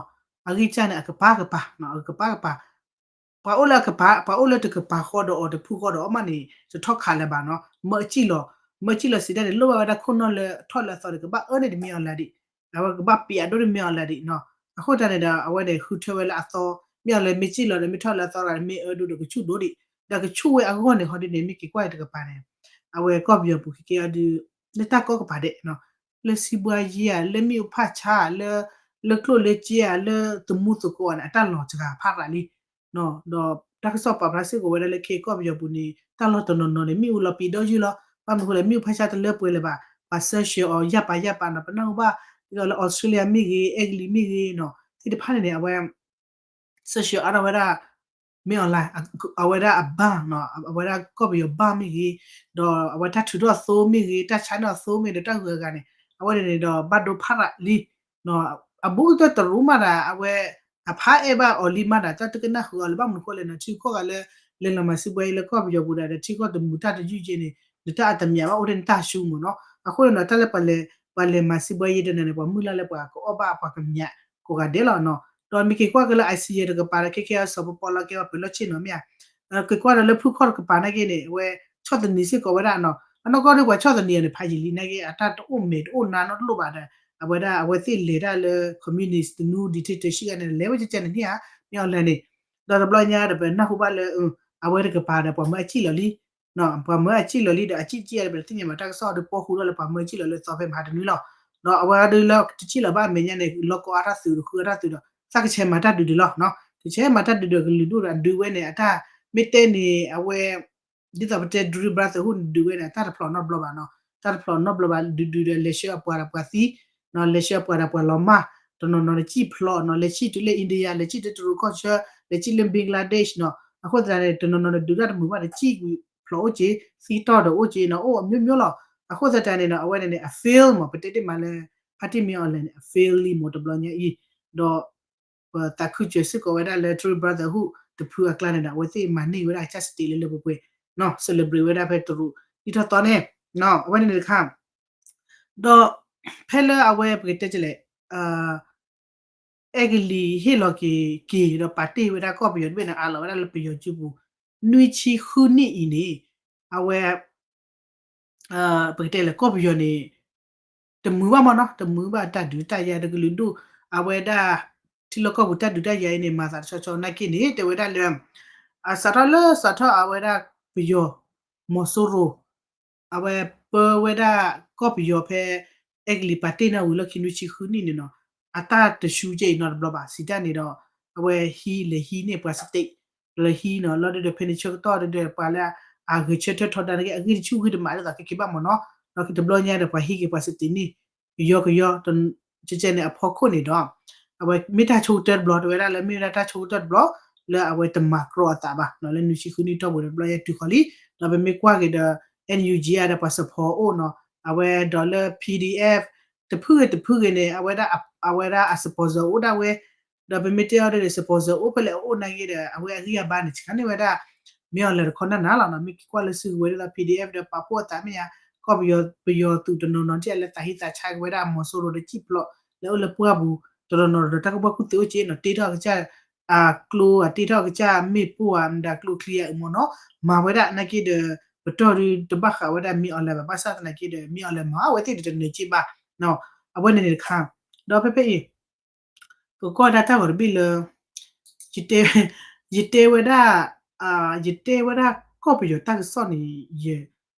အဂံၢ်စၢ်န့ၣ် အကပၤကပၤနီၤ, အကပၤကပၤ ပှၤအိၣ်လၢအကပၤ ပှၤအိၣ်လၢတကပၤဃီဒီးအီၤတဖုဃီဒီးအီၤမးန့ၣ် တထီၣ်ခးလၢၤဘၣ်နီၤ, မၢအစံၣ်လီၤ, မၢအစံၣ်လီၤစံးဒၣ်န့ၣ် လိၣ်ဘၣ်ဝဲဒၣ်ခိၣ်နူာ်လၢထီၣ်လၢအသီဒီး ကဘၣ်အၢန့ၢ်တၢ် မင်းအောင်လှိုင် ဒံး, အဝဲကဘၣ်ပျးဒိၣ်န့ၢ် မင်းအောင်လှိုင် ဒံးနီၤ, အဃိသတးန့ၣ်ဒီး အဝဲန့ၣ် ဃုထၢဝဲလၢအသီ, မင်းအောင်လှိုင် မ့ၢ်စံၣ်လီၤဒီး မ့ၢ်ထီၣ်လၢအသီဒီး မ့ၢ်အၢဒိၣ်ဒီးကဆူၣ်ဒိၣ်ဒံး, ဒီးကဆူၣ်ဝဲအဂီၢ်န့ၣ် ဟီဒ်န့ၣ် မ့ၢ်က့ၤကွၢ်တကပၤန့ၣ် အဝဲကီၢ်ပယီၤပူၤခဲကဲအီၤဒုး လၢတၢ်ကီကပၤဒဲးနီၤ, လၢစံးဘှါယဲၢ်ဧါ, လၢမ့ၣ်အူဖးဆါဧါ, လၢ လၢကျိၣ်လၢစ့ဧါ, လၢသမူသကိးဧါန့ၣ် အတၢ်လီၤစှၤဖးရးလံ, ဒီးတၢ်ကစီၣ်ပာ်ဖျါစ့ၢ်ကီးဝဲဒၣ်လၢ ခဲကီၢ်ပယီၤပူၤန့ၣ် တၢ်လီၢ်တနီၤနီၤန့ၣ် မ့ၣ်အူလီၤပံးဒီးယုၢ်လီၤ, ဘၣ်မနုၤအဃိလဲၣ် မ့ၣ်အူဖးဆါတလၢပှဲၤလၢၤဘၣ်, ပှၤ search အီၤယၢ်ပၤယၢ်ပၤနီၤ, ပနၢ်ဟူဘၣ် ဒ်သိးလၢ Australia မ့ၢ်ဂ့ၤ, အဲကလံးမ့ၢ်ဂ့ၤနီၤ, သ့ၣ်တဖၣ်န့ၣ်န့ၣ် အဝဲ search အီၤအါထီၣ်ဝဲဒၣ် မ့ၢ်အီၤလၢ အဝဲဒၣ်အဘၣ်နီၤ, အဝဲဒၣ်ကီၢ်ပယီၤဘၣ်မ့ၢ်ဂ့ၤ, ဒီးအဝဲတၢ်ထုးထီၣ်သိမ့ၢ်ဂ့ၤ, တၢ်ဆါန့ၢ်အီၤသိမ့ၢ်ဂ့ၤ ဒီးတၢ်ဂုၤအဂၤန့ၣ် အဝဲန့ၣ်န့ၣ်ဒီး ဘၣ်ဒိဖးရးလံ, အဘူးကတၢၢ်တရူးမးဒီး အဝဲ အဖးအဲၣ်ဘၣ်အီၤလံမးဒီး တၢ်တကနၣ်ဃုာ်အီၤလၢၤဘၣ်မနုၤအဃိလဲၣ်နီၤ, ထံကီၢ်ဂၤလၢ လဲၤလီၤမၤစံးဘှါအံၤလၢကီၢ်ပယီၤပူၤဒီး ထံကီၢ်တမူးတၢ်တယုၢ်ကဲန့ၣ် နတၢ်အတမံၤဘၣ်အိၣ်ထဲနတၢ်ဆူမးနီၤ, အဃိန့ၣ်ဒီး တၢ်လၢပှၤလဲၤ ပှၤလဲၤမၤစံးဘှါယဲၢ်တနၤန့ၣ် ပှၤမုၢ်လၢ်လၢပှၤကအီၣ်ဘၣ်ပှၤကမံၤကိးဂၤဒဲးလီၤနီၤ, ဒီးမ့ၢ်က့ၤကွၢ်က့ၤလၢ ICJ တကပၤဒီး ခဲခဲအစီၤပီပီလီၤကဲဝဲပၢၤလီၢ်ဆ့ၣ်နီၤမ့ၢ်ဧါ, က့ၤကွၢ်ဒီးလၢဖုခီၣ်တကပၤနာ်က့န့ၣ် အဝဲဆီၣ်သနံးစ့ၢ်ကီးဝဲဒၣ်နီၤ, အနီၢ်ကီၢ်ဒ်ပှၤဆီၣ်သနံးအီၤန့ၣ် ဖးယံာ်လံနာ်က့ အတၢ်တအိၣ်မဲာ်တအိၣ်နါနီတလိၣ်ဘၣ်ဒီး အဝဲဒၣ်အဝဲသ့ၣ်လဲၤတၢ်လၢ communist တနူ dictatorship ဂၤန့ၣ် လဲၤဝဲကဲကဲန့ၣ်န့ၣ်ဧါ, မ့ၢ်အီၤလဲၣ်န့ၣ်, ဒီးတဘျီညါဒီးပနၢ်ဟူဘၣ်လၢ အဝဲတကပၤဒီးပှၤမၢအစံၣ်လီၤလံ, ပှၤမၢအစံၣ်လီၤလံဒီး အစံၣ်ကဲဒီး ပတသ့ၣ်ညါဘၣ်တၢ်ကစီၣ်ဒီး ပီဃုာ်ထီၣ်လၢပှၤမၢအစံၣ်လီၤလၢအသီဖဲမဟါတနွံလီၤ, ဒီးအဝဲဒၣ်လၢတစံၣ်လီၤဘၣ်အမဲာ်ညါန့ၣ် လီၤကီအါထီၣ်သုးဒီးဃုအါထီၣ်သုးဒီး သးကဆဲးမၤတၢ်ဒုးဒုးလီၤ, ကဆဲးမၤတၢ်ဒုးဒီးကလုာ်ဒိၣ်ဒီးဒုးဝဲန့ၣ် အတၢ်မ့ၢ်တဲန့ၣ် အဝဲ ဒ်သိးပတဲ True Brotherhood န့ၣ် ဒုးဝဲန့ၣ် တၢ်တဖျိးနီတဘျီဘၣ်နီၤ, တၢ်တဖျိးနီတဘျီဘၣ် ဒုးဒုးဒီး လဲၤဆှၢအပှၤဒီးပှၤသံ, လဲၤဆှၢအပှၤဒီးပှၤလီၤမၢ်, တနီၤနီၤန့ၣ် စံၣ်ဖျိးနီၤ, လဲၤစံၣ်တုၤလၢ India, လဲၤစံၣ်တုၤတရူးကီၢ်ဆၢ, လဲၤစံၣ်လၢ Bangladesh နီၤ, အဃိသတးန့ၣ် တနီၤနီၤန့ၣ် ဒုးတၢ်တမုာ်ဘၣ်ဒီး စံၣ်ဖျိးအိၣ်က့ၤ, သံတီၢ်ဒီးအိၣ်က့ၤနီၤ, အိၣ်အမျိုးမျိုးလီၤ, အဃိသတးန့ၣ်နီၤ အဝဲန့ၣ်န့ၣ် အ fail မး ပတဲတ့ၢ်မးလၢ ဖါတံၢ်မ့ၢ်အီၤလဲၣ်န့ၣ် အ fail လံမး တဘျီညါအံၤ, ဒီး ပသးခုစၢၤစ့ၢ်ကီးဝဲဒၣ်လၢ True Brotherhood တဖုအကျါန့ၣ်ဒီး အဝဲသ့ၣ်မၤန့ၢ်ဝဲဒၣ်ကစၢ်စတ့းလၢလၢပှဲၤပှဲၤ, celebrate ဝဲဒၣ်ဖဲတရူး ဒ်ထီၣ်သီန့ၣ်, အဝဲန့ၣ်န့ၣ်တခါ, ဒီးဖဲလၢအဝဲပကတဲလဲၣ်, အဲကလံးဟ့ၣ်လီၤက့ၤက့ၤဒီးပာ်တ့ၢ်ဝဲဒၣ်ကီၢ်ပယီၤတဘ့ၣ်န့ၣ် အးလီၤဝဲဒၣ်လၢပယီၤစုပူၤ နွံဆံဃုနံၣ်အံၤန့ၣ်, အဝဲ ပကတဲလဲၣ် ကီၢ်ပယီၤန့ၣ် တမုာ်ဘၣ်မးနီၤ, တမုာ်ဘၣ်တၢ်ဒုးတၢ်ယၤတကလုာ်ဒိၣ်, အဝဲဒၣ် ထံလီၢ်ကီၢ်ပူၤတၢ်ဒုးတၢ်ယၤအံၤန့ၣ် မၤသးတဆီဆီနာ်က့န့ၣ် တဲဝဲဒၣ်လၢ အစးထီၣ်လၢစးထီၣ်အဝဲဒၣ်ပယီၤ မီၤစိရိၤ အဝဲပၢဝဲဒၣ်ကီၢ်ပယီၤဖဲ အဲကလံးပာ်တ့ၢ်န့ၢ်ဝံၤလီၢ်ခံနွံဆံဃုနံၣ်န့ၣ်နီၤ, အတၢ်တဆူကဲအံၤနီတဘျီဘၣ် စံးတၢ်န့ၣ်ဒီး အဝဲဟံးလဲၤဟံးန့ၢ်ပှၤစတ့း လၢဟံးနီၤ, လီၤဒုဒီးဖဲန့ၣ်ဆၢကတီၢ်ဒုဒီး ပှၤလၢအဂဲၤဆၢထၢၣ်ထီဒါနာ်က့ အဂံၢ်တဆူၣ်ဂံၢ်တမးဒ်သိးခဲက့ဘၣ်မးနီၤ, ဒီးတဘျီညါဒီးပှၤဟံးက့ၤပှၤစတ့းန့ၣ် ကယီကယီ ကဲကဲန့ၣ်အဖီခိၣ်န့ၣ်ဒီး အဝဲမ့ၢ်တၢ်ဆိကတၢၢ်တဘျီ တဲဝဲဒၣ်လၢမ့ၢ်ဝဲဒၣ်တၢ်ဆိကတၢၢ်တဘျီ လၢအဝဲတမၤကြီအသးဘၣ်နီၤ, လၢနွံဆံဃုနံၣ်တီၢ်ပူၤဒီးတဘျီညါတုၤဃီၤလံ, ဒီးပမ့ၢ်ကွၢ်က့ၤဒီး NUG အါဒီးပှၤ support အိၣ်နီၤ, အဝဲဒီးလၢ PDF တဖုဂ့ၤတဖုဂ့ၤန့ၣ် အဝဲဒၣ် အဝဲဒၣ်အ sponsor အိၣ်ဒၣ်ဝဲ, ဒီးပမ့ၢ်တဲအီၤဒီး sponsor အိၣ်ဖဲလဲၣ်အအိၣ်နာ်က့ဒီး အဝဲအဂံၢ်အဘါန့ၣ် ဆှၢန့ၢ်ဝဲဒၣ် မ့ၢ်အီၤလဲၣ်တခီနၢ်နၢ်လီၤနီၤ, မ့ၢ်က့ၤကွၢ်လၢစုကဝဲၤဒ်သိး PDF ဒီးပာ်ဖှိၣ်အသးမ့ၢ်ဧါ, ကီၢ်ပယီၤ ပယီၤသုးတနီၤနီၤ ဒ်လဲၣ်သးဟ့သးဆါက့ၤဝဲဒၣ်အမီၤစိရိၤဒီးစံၣ်ဖျိး လၢအိၣ်လၢပှၢ်ပူၤ တနီၤနီၤဒီးတၢ်ကဘီၣ်ကူၣ်သ့အိၣ်က့ၤနီၤ, တ့ထီၣ်ကစၢ် အကျိဧါ, တ့ထီၣ်ကစၢ်မ့ၣ်ပိၢ်ဧါ, မတၤကျိချံဧါအမ့ၢ်နီၤ, မၤဝဲဒၣ်နာ်က့ဒီး ပတီၢ်ဒုတဘၣ်ဃးဝဲဒၣ်မ့ၢ်အီၤလဲၣ်ဘၣ်, ဘၣ်ဆၣ်သနာ်က့ဒီး မ့ၢ်အီၤလဲၣ်မၤအဝဲသ့ၣ်ဒီးတနၢၤက့ဘၣ်, အဝဲန့ၣ်န့ၣ်တခါ, ဒီးဖဲဖဲအံၤ ပကွၢ်ဒၣ်တၢ်ဂီၤတဘ့ၣ်လၢ ယတဲ ယတဲဝဲဒၣ် ယတဲဝဲဒၣ်ကီၢ်ပယီၤတၢ်ကစီၣ်န့ၣ်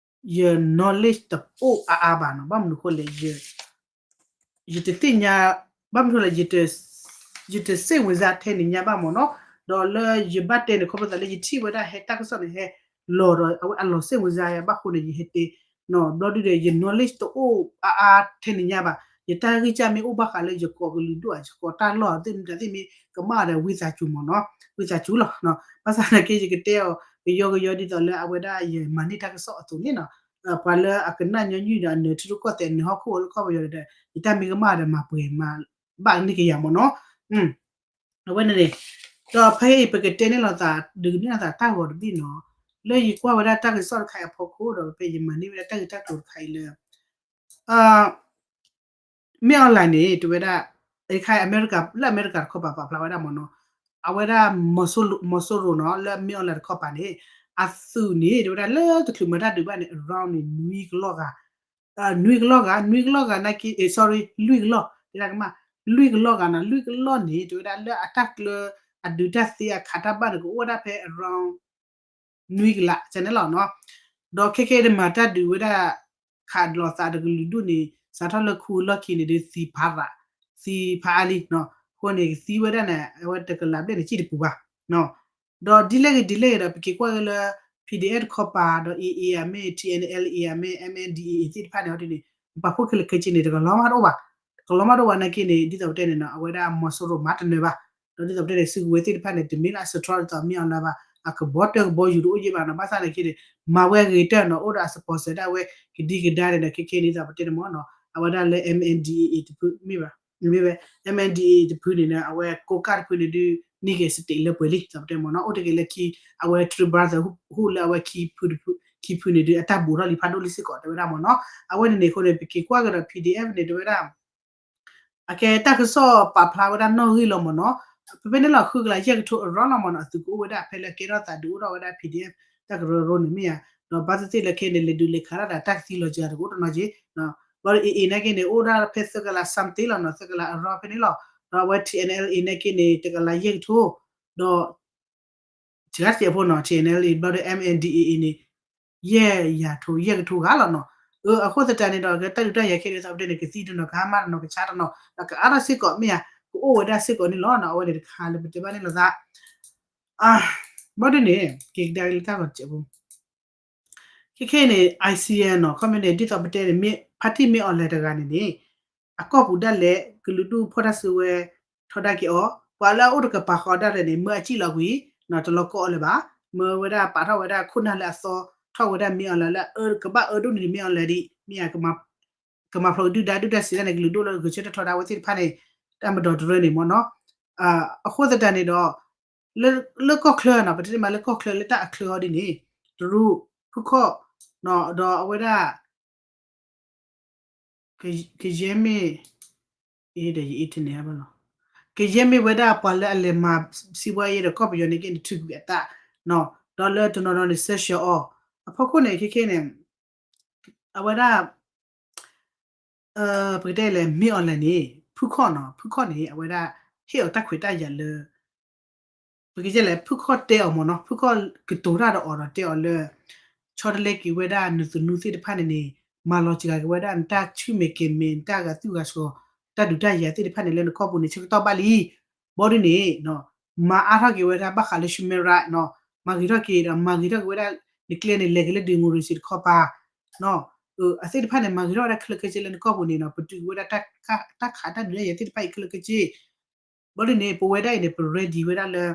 ယ knowledge တအိၣ်အါအါဘၣ်နီၤ, ဘၣ်မနုၤအဃိလဲၣ် ယတသ့ၣ်ညါ ဘၣ်မနုၤလဲၣ် ယတ စိတ်ဝင်စားထဲန့ၣ်ညါဘၣ်မ့ၢ်နီၤ, ဒီးလၢယဘၣ်တဲန့ၣ် ခီဖျိသးလၢယထံၣ်ဝဲဒၣ်ဟဲတၢ်ကစီၣ်န့ၣ် ဟဲလီၤဒီး အဝဲအလီၤစိတ်ဝင်စားယၤဘၣ်အဃိန့ၣ် ယဟဲတဲ ဘျီဒုဒီး ယ knowledge တအိၣ်အါအါထဲန့ၣ်ညါဘၣ်, ယတၢ်ဂံၢ်စၢ်မ့ၢ်အိၣ်ဘၣ်ဃးလၢယကိးကလုာ်ဒိၣ်ဧါ ယကိးတၢ်လီၢ်ဧါ သ့ၣ်မတၤသ့ၣ်မ့ၢ်ကမၣ်ဒီးဝံသးစူၤမ့ၢ်နီၤ, ဝံသးစူၤလီၤ, ဘၣ်ဆၣ်သနာ်က့ ယကတဲအီၤ ကယီကယီဒ်သိးလၢအဝဲဒၣ် ယမၤန့ၢ်တၢ်ကစီၣ်အသိးန့ၣ်နီၤ, ပှၤလၢအကနၣ်ညီနုၢ်ဒီးအနၢၤထံရူၢ်ကီၢ်သဲး အနၢၤဟီၣ်ခိၣ်ဝဲလၢကီၢ်ပယီၤဒီး ယတၢ်မ့ၢ်ကမၣ်ဒီးမၤပှဲၤမၤဘၣ်န့ၢ်က့ၤယၤမ့ၢ်နီၤ, အဝဲန့ၣ်န့ၣ် ဒီးဖဲအံၤပကတဲန့ၢ်လိာ်သး ဒုးကန့ၢ်လိာ်သးတၢ်ဂီၤတဘ့ၣ်နီၤ, လၢယကွၢ်ဝဲဒၣ်တၢ်ကစီၣ်တခါအံၤအဖီခိၣ်ဒီး ဖဲယမၤန့ၢ်ဝဲဒၣ်တၢ်ဂ့ၢ်တၢ်ကျိၤတခါအံၤလၢ မ့ၢ်အီၤလဲၣ်န့ၣ် တဝဲဒၣ် အခါအမဲရကၤ လၢအမဲရကၤတခီပၤပာ်ဖျါဝဲဒၣ်မ့ၢ်နီၤ, အဝဲဒၣ် မီၤစိရိၤနီၤ လၢမ့ၢ်အီၤလဲၣ်တခီပၤန့ၣ် အသုးန့ၣ် တဝဲဒၣ်လၢတချုးမၤတၢ်ဒုးဘၣ်န့ၣ် around န့ၣ် နွံကလီၢ်ဂၤ နွံကလီၢ်ဂၤ နွံကလီၢ်ဂၤနာ်က့ sorry လွံၢ်ကလီၢ် တဲဒၣ်ကမၣ် လွံၢ်ကလီၢ်ဂၤနီၤ လွံၢ်ကလီၢ်န့ၣ် တဝဲဒၣ်လၢအတၢ်ကျၢ အဒုးတၢ်သ့အခးတၢ်ဘၣ်န့ၣ် ကအိၣ်ဝဲဒၣ်ဖဲ around နွံကလး ကန့ၣ်လီၤနီၤ, ဒီးခဲကဲတမၤတၢ်ဒုးဝဲဒၣ် ခးလိာ်သးဒီးကလုာ်ဒူၣ်န့ၣ် စးထီၣ်လၢခူလီၢ်ခံန့ၣ်ဒုးသံဖးရး သံဖးအါလံနီၤ, အဃိန့ၣ် ကသံဝဲဒၣ်န့ၣ် အဝဲတကလးဘျဲၣ်န့ၣ် စံၣ်တပူၤဘၣ် ဒီးဒ်လဲၣ်ဂ့ၤဒ်လဲၣ်ဂ့ၤဒီး ပက့ၤကွၢ်က့ၤလၢ PDF တခီပၤဒီး AA ဧါမ့ၢ် TNLA ဧါမ့ၢ် MNDAA သ့ၣ်တဖၣ်န့ၣ် အီၤဒ်န့ၣ် ပာ်ဖှိၣ်ခဲလၢာ်ခဲဆ့န့ၣ် တကလီၤမးတအိၣ်ဘၣ်, တကလီၤမးတအိၣ်ဘၣ်နာ်က့န့ၣ် ဒ်သိးပတဲန့ၣ်နီၤ အဝဲဒၣ်မီၤစိရိၤမၤတနၢၤဘၣ်, ဒီးဒ်သိးပတဲန့ၣ် စုကဝဲၤသ့ၣ်တဖၣ်န့ၣ် တမ့ၢ်လၢအစထြီဒ်သိးမ့ၢ်အီၤလၢၤဘၣ်, အကဘီတၢၢ်ကဘီယူၤတအိၣ်ယံာ်ဘၣ်နီၤ, ဘၣ်ဆၣ်နာ်က့န့ၣ် မၤဝဲအဂ့ၤတၢၢ်နီၤ အိၣ်ဒီးအ sponsor ဒၣ်ဝဲ ကဒံကဒါန့ၣ်ဒီး ခဲခဲန့ၣ် ဒ်သိးပတဲန့ၣ်မ့ၢ်နီၤ အဝဲဒၣ်လၢ MNDAA တဖုမ့ၢ်ဘၣ်, မ့ၢ်ဝဲ MNDAA တဖုန့ၣ် အဝဲကိးကၢ်တဖုန့ၣ်ဒုး န့ၢ်က့ၤ state လၢပှဲၤလံ ဒ်သိးပတဲမ့ၢ်နီၤ, အိၣ်တ့ၢ်က့ၤလၢခံ အဝဲ Three Brother ဟူလၢအဝဲခံဖုတဖု ခံဖုန့ၣ်ဒုး အတၢ်ဘူးထီၣ်လံဖးဒိၣ်လံစ့ၢ်ကီး တဲဝဲဒၣ်မ့ၢ်နီၤ, အဝဲန့ၣ်န့ၣ်အဃိန့ၣ် ပက့ၤကွၢ်ကဒီး PDF န့ၣ် တဲဝဲဒၣ် အကဲတၢ်ကစီၣ်ပာ်ဖျါဝဲဒၣ်နီၣ်ဂံၢ်လီၤမ့ၢ်နီၤ, ပမ့ၢ်န့ၣ်လီၤဃုကလးယဲၢ်ကထိအရီလီၤမ့ၢ်နီၤ, အသုးကအိၣ်ဝဲဒၣ်ဖဲလၢကဲထီၣ်သးဒုးအိၣ်ထီၣ်ဝဲဒၣ် PDF တၢ်ကရၢကရိန့ၣ်မ့ၢ်ဧါ, ဒီးဘၣ်သ့ၣ်သ့ၣ်လၢခဲအံၤန့ၣ် လဲၤဒုးလဲၤခးတၢ်ဒီးတၢ်ကသံလီၤစှၤတကအိၣ်တနီၤက့ၤ, ဘျီဒီး AA နာ်က့န့ၣ် အိၣ်ဒၣ်ဖဲသၢကလး something လီၤနီၤ, သၢကလးအရီဖဲန့ၣ်လီၤ, ဒီးအဝဲ TNLA နာ်က့န့ၣ် တကလးယဲၢ်ကထိ, ဒီး စှၤတစဲးဖိနီၤ TNLA ဘျီဒီး MNDAA န့ၣ် ယဲၢ်ယၤထိ ယဲၢ်ကထိဂၤလီၤနီၤ, အဃိသတးန့ၣ်ဒီး တၢ်ဒုးတၢ်ယၤခဲအံၤဒ်သိးပတဲန့ၣ် ကသံတနီၤ ကဟါမၢ်တနီၤ ကဆါတနီၤ ဒီးကအါထီၣ်စ့ၢ်ကီးမ့ၢ်ဧါ, ကအိၣ်ဝဲဒၣ်စ့ၢ်ကီးန့ၣ်လီၤနီၤ, အဝဲန့ၣ်တခါလၢပတဲဘၣ်န့ၣ်လိာ်သး, ဘျီဒ်န့ၣ် က့ၤကဒါက့ၤလၢတၢ်ဂီၤတစဲးဖိ ခဲခဲအံၤန့ၣ် ICN နီၤ ခီမ့ၢ်န့ၣ် ဒ်သိးပတဲန့ၣ် ဖါတံၢ်မ့ၢ်အီၤလဲၤတဂၤန့ၣ်န့ၣ် အကီၢ်ပူၤဒၣ်လဲာ် ကလုာ်ဒူၣ်ဖီၣ်တၢ်စုဝဲ ထီဒါက့ၤအီၤ, ပှၤလၢအအိၣ်တကပၤဃီဒၣ်လဲာ်န့ၣ် မၢအစံၣ်လီၤကွံာ် တလီၤကီအီၤလၢၤဘၣ်, မၢဝဲဒၣ်ပာ်ထီၣ်ဝဲဒၣ်ခိၣ်နၢ်လၢအသီ ထီၣ်ဝဲဒၣ်မ့ၢ်အီၤလဲၤလၢအကဘၣ်အၢဒိၣ်န့ၣ်မ့ၢ်အီၤလဲၤဒ် မ့ၢ်ဧါ ကမၤဖျိးဒုၣ်ဒါဒုၣ်ဒါစံးတၢ်န့ၣ် ကလုာ်ဒိၣ်လၢဂဲၤဆၢထၢၣ်ထီဒါဝဲသ့ၣ်တဖၣ်န့ၣ် တၢ်မၤဒီးတရၢန့ၣ်မ့ၢ်နီၤ, အဃိသတးန့ၣ်ဒီး လၢကီၢ်ချၢနီၤ ပတဲမးလၢကီၢ်ချၢလၢတၢ်အချၢအီၤဒ်န့ၣ် တရူး ဖုခီၣ် ဒီးအဝဲဒၣ် ကယဲၢ်မ့ၢ် ဒီးယအ့ၣ်ထံန့ၣ်ဘၣ်လီၤ, ကယဲၢ်မ့ၢ်ဝဲဒၣ်ပှၤလၢအလဲၤမၤစံးဘှါယဲဒီးကီၢ်ပယီၤန့ၣ်က့န့ၣ် ထုးကွံာ်အသး, ဒီးလၢတနီၤနီၤန့ၣ် စၢဆှၢအီၤ, အဖီခိၣ်န့ၣ် ခဲခဲန့ၣ် အဝဲဒၣ် ပကတဲလဲၣ် မ့ၢ်အီၤလဲၣ်န့ၣ် ဖုခီၣ်နီၤ ဖုခီၣ်န့ၣ် အဝဲဒၣ် ဟ့ၣ်အီၤတၢ်ခွဲးတၢ်ယာ်လၢ ပကတဲလဲၣ် ဖုခီၣ်တဲအီၤမ့ၢ်နီၤ ဖုခီၣ်ကတိၤတၢ်ဒီးအီၤဒီးတဲအီၤလၢ ဆီတလဲက့ၤဝဲဒၣ်နသနူသ့ၣ်တဖၣ်န့ၣ်န့ၣ် မၤလီၤစှၤက့ၤဝဲဒၣ်နတၢ်ဆူၣ်မဲာ်ကဲၤမဲာ် နတၢ်ဂာ်သူၣ်ဂာ်ဆှီ တၢ်ဒုးတၢ်ယၤသ့ၣ်တဖၣ်န့ၣ် လၢနကီၢ်ပူၤန့ၣ် ဆၢကတီၢ်ဘၣ်လံ ဘီဒ်န့ၣ် မၤအါထီၣ်က့ၤဝဲဒၣ်ဘၣ်ဃးလၢ human right နီၤ မၤဂ့ၤထီၣ်က့ၤဒီး မၤဂ့ၤထီၣ်က့ၤဝဲဒၣ် နကျဲန့ၣ် လဲၤက့ၤလၢ democracy တခီပၤ အသ့ၣ်တဖၣ်န့ၣ် မၤဂ့ၤထီၣ်ဝဲဒၣ်ခဲလၢာ်ခဲဆ့လၢနကီၢ်ပူၤန့ၣ်နီၤ ပတုာ်က့ၤဝဲဒၣ် တၢ်ခးတၢ်ဒုးတၢ်ယၤသ့ၣ်တဖၣ်အံၤခဲလၢာ်ခဲဆ့ ဘီဒ်န့ၣ် ပဝဲဒၣ်အံၤန့ၣ် ပ ready ဝဲဒၣ်လၢ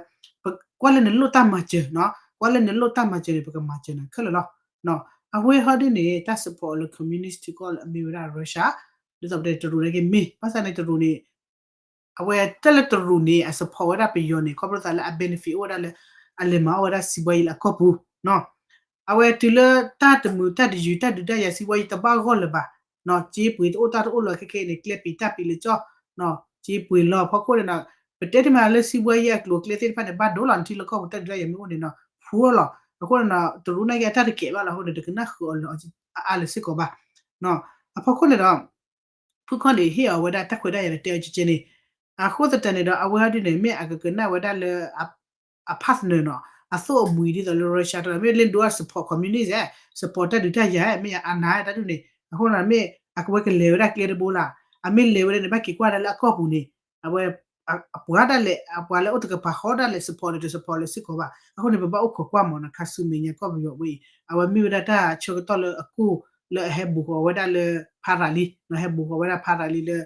ကွၢ်လၢနလိၣ်တၢ်မၤစၢၤနီၤ ကွၢ်လၢနလိၣ်တၢ်မၤစၢၤန့ၣ် ပကမၤစၢၤနၤခဲလၢာ်လီၤ အဝဲဟီဒ်န့ၣ် တၢ် support လၢ communist ထံကီၢ်လၢအမ့ၢ်ဝဲဒၣ် Russia ဒ်သိးပတဲတရူးန့ၣ်က့မ့ၢ် ဘၣ်ဆၣ်န့ၣ်တရူးန့ၣ် အဝဲတၢ်လၢတရူးန့ၣ် အ support ဝဲဒၣ်ပယီၤန့ၣ် ခီဖျိသးလၢအ benefit အိၣ်ဝဲဒၣ်လၢ အလဲၤမၤအီၣ်ဝဲဒၣ်စံးဘှါယံၤလၢအကီၢ်ပူၤ အဝဲတုၤလၢတၢ်တမုာ်တၢ်တယုာ်တၢ်ဒုးတၢ်ယၤစံးဘှါယံၤတဘၣ်ဂီၢ်လၢၤဘၣ် စ့ပှ့ၤတအိၣ်တၢ်တအိၣ်လၢၤခဲခဲအံၤန့ၣ် ကျဲပံၤတၢ်ပံၤလၢကၠီၣ် စ့ပှ့ၤလီၤဖီခိၣ်န့ၣ်ဒီး ပတဲတမံၤလၢစံးဘှါယံၤအကျိၤအကျဲသ့ၣ်တဖၣ်န့ၣ် ဘၣ်ဒိလီၤ နထံလၢကီၢ်ပူၤတၢ်ဒုးတၢ်ယၤမ့ၢ်အိၣ်န့ၣ်ဒီး ဖှူလီၤ အဃိန့ၣ်ဒီး တရူးန့ၣ်က့အတၢ်တကဲဘၣ်လီၤအဃိန့ၣ် တကနၣ်ဃုာ်အီၤလၢအအါလၢၤစ့ၢ်ကီးဘၣ် အဖီခိၣ်န့ၣ်ဒီး ဖုခီၣ်န့ၣ် ဟ့ၣ်အီၤဝဲဒၣ်တၢ်ခွဲးတၢ်ယာ်လၢတဲအီၤကဲကဲန့ၣ် အဃိသတးန့ၣ်ဒီး အဝဲဟီဒ်န့ၣ် မ့ၢ်အကကနၣ်ဝဲဒၣ်လၢ အ partner နီၤ အသိၣ်အမှံၤဒ်သိးလၢ Russia တဂၤ မ့ၢ်လၢဒိၣ်အ support communist support တၢ်ဒုးတၢ်ယၤ မ့ၢ်အနၢ်တၢ်ဒုးန့ၣ် အဃိန့ၣ် မ့ၢ်အကဝဲကလဲၤဝဲဒၣ်ကျဲတဘိလၢ အမ့ၢ်လဲၤဝဲဒၣ်န့ၣ် ဘၣ်က့ၤကွၢ်ဒၣ်လၢအကီၢ်ပူၤန့ၣ် အဝဲ အပှၤဒၣ်လဲာ် အပှၤလၢအိၣ်တကပၤဃီဒၣ်လဲာ် support လၢတ support လၢစ့ၢ်ကီးဘၣ် အဃိန့ၣ် ပဘၣ်အိၣ်ခိးကွၢ်မ့ၢ်နီၤ ခါဆူမဲာ်ညါကီၢ်ပယီၤဝဲအံၤ အဝဲမ့ၢ်ဝဲဒၣ်တၢ်ဆၢကတီၢ်လၢအကိၢ်လၢအဟဲဘူးဃီၤဝဲဒၣ်လၢဖးရၤလံ ဟဲဘူးဃီၤဝဲဒၣ်ဖးရၤလံလၢ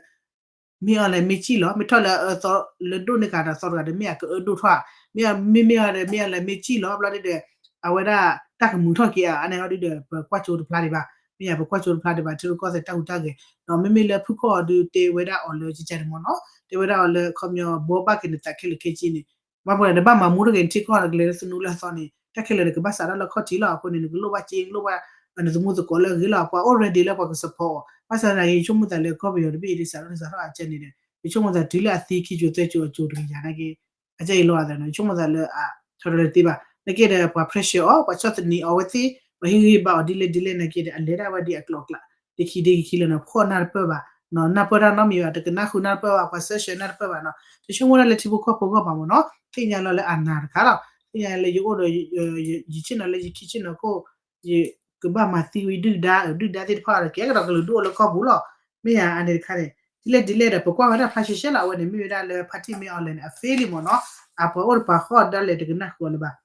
မ့ၢ်အီၤလဲၣ်မ့ၢ်စံၣ်လီၤ မ့ၢ်ထီၣ်လၢအအၢသီလၢဒိၣ်န့ၢ်ကဒီးသီတဂၤဒီး မ့ၢ်အကအၢဒိၣ်ထီၣ် မ့ၢ်မ့ၢ်မ့ၢ်အီၤဒီး မ့ၢ်အီၤလဲၣ်မ့ၢ်စံၣ်လီၤ ဘျီဒ်ဒီး အဝဲဒၣ်တၢ်ကမုာ်ထီၣ်က့ၤအါ အါန့ၢ်ဟီဒ်ဒီး ပကွၢ်ကၠိတဖျါဒံးဘၣ် မ့ၢ်ယၤပကွၢ်ကၠိတဖျါဒံးဘၣ် ထံရူၢ်ကီၢ်သဲးတၢ်ဟူးတၢ်ဂဲၤ ဒီးမ့မ့ၢ်လၢဖုခီၣ်အီၤဒုးတဲဝဲဒၣ်အီၤလၢကကန့ၣ်မ့ၢ်နီၤ တဲဝဲဒၣ်အီၤလၢခီပညီဘှီဘၣ်က့ၤနသးခဲလၢာ်ခဲဆ့န့ၣ် ဘၣ်မနုၤလဲၣ် နဘၣ်မၤမူထီၣ်က့ၤနထံကီၢ် နကလဲၤလၢသနူလၢအသီန့ၣ် တၢ်ခဲလၢာ်န့ၣ် ကဘၣ်စးထီၣ်လၢခီၣ်ထံးလီၤ. အဃိန့ၣ် နကလိၣ်ဘၣ်စ့ နလိၣ်ဘၣ် နသမူသကိးလၢအဂ့ၤလီၤ. ပှၤအိၣ် ready လၢပှၤက support အီၤ. ဘၣ်ဆၣ်သနာ်က့ ယဆိကမိၣ်သးလၢကီၢ်ပယီၤတဘ့ၣ်အံၤ ဒ်စးထီၣ်စးထီၣ်အကဲန့ၣ်ဒီး ယဆိကမိၣ်သးတုၤလၢအသံခံကၠိၤသၢကၠိၤအကၠိၤတကယၤနာ်က့ အကဲအံၤလီၤသးနီၤ ယဆိကမိၣ်သးလၢအ ထီၣ်တသ့ဘၣ် နာ်က့ဒီး ပှၤ pressure အီၤ ပှၤဆီၣ်သနံးအီၤဝဲသ့ၣ် ပှၤဟ့ၣ်ဂံၢ်ဟ့ၣ်ဘါအီၤဒ်လဲၣ်ဒ်လဲၣ်နာ်က့ဒီး အလဲၤဒၣ်ဝဲဒ်အကျိၤအကျဲ ဒ်ခံဒ်ခံလၢနီၤ ဖှီၣ်နၢ်တပၢၢ်ဘၣ် နၢ်ပၢၢ်တၢ်နီတမံၤဘၣ် တကနၣ်ဃုာ်နၢ်တပၢၢ်ဘၣ် ပှၤ sanction နၢ်တပၢၢ်ဘၣ်နီၤ တဆိကမိၣ်ဒၣ်လၢထံဖိကီၢ်ဖိဂီၢ်ဘၣ်မ့ၢ်နီၤ သ့ၣ်ညါလီၤလၢအနၢ်တခါလီၤ သ့ၣ်ညါလၢယအိၣ်ဒီး ယဆ့ၣ်နီၤလၢယခံဆ့ၣ်နီၤခိၣ် ယကဘၣ်မၤသံဝဲဒုၣ်ဒါ ဒုၣ်ဒါသ့ၣ်တဖၣ်ဒီး ကဲကဒီးကလုာ်ဒူၣ်အိၣ်လၢကီၢ်ပူၤလီၤ မ့ၢ်ဧါအန့ၣ်တခါန့ၣ် ဒ်လဲၣ်ဒ်လဲၣ်ဒီး ပကွၢ်ဝဲဒၣ်ဖျါရှဲရှဲလီၤ အဝဲန့ၣ် မ့ၢ်ဝဲဒၣ်လၢ ဖါတံၢ်မ့ၢ်အီၤလဲၣ်န့ၣ် အ fail လံမ့ၢ်နီၤ အပှၤအိၣ်တပှၤဃီဒၣ်လဲာ်တကနၣ်ဃုာ်အီၤလၢၤဘၣ်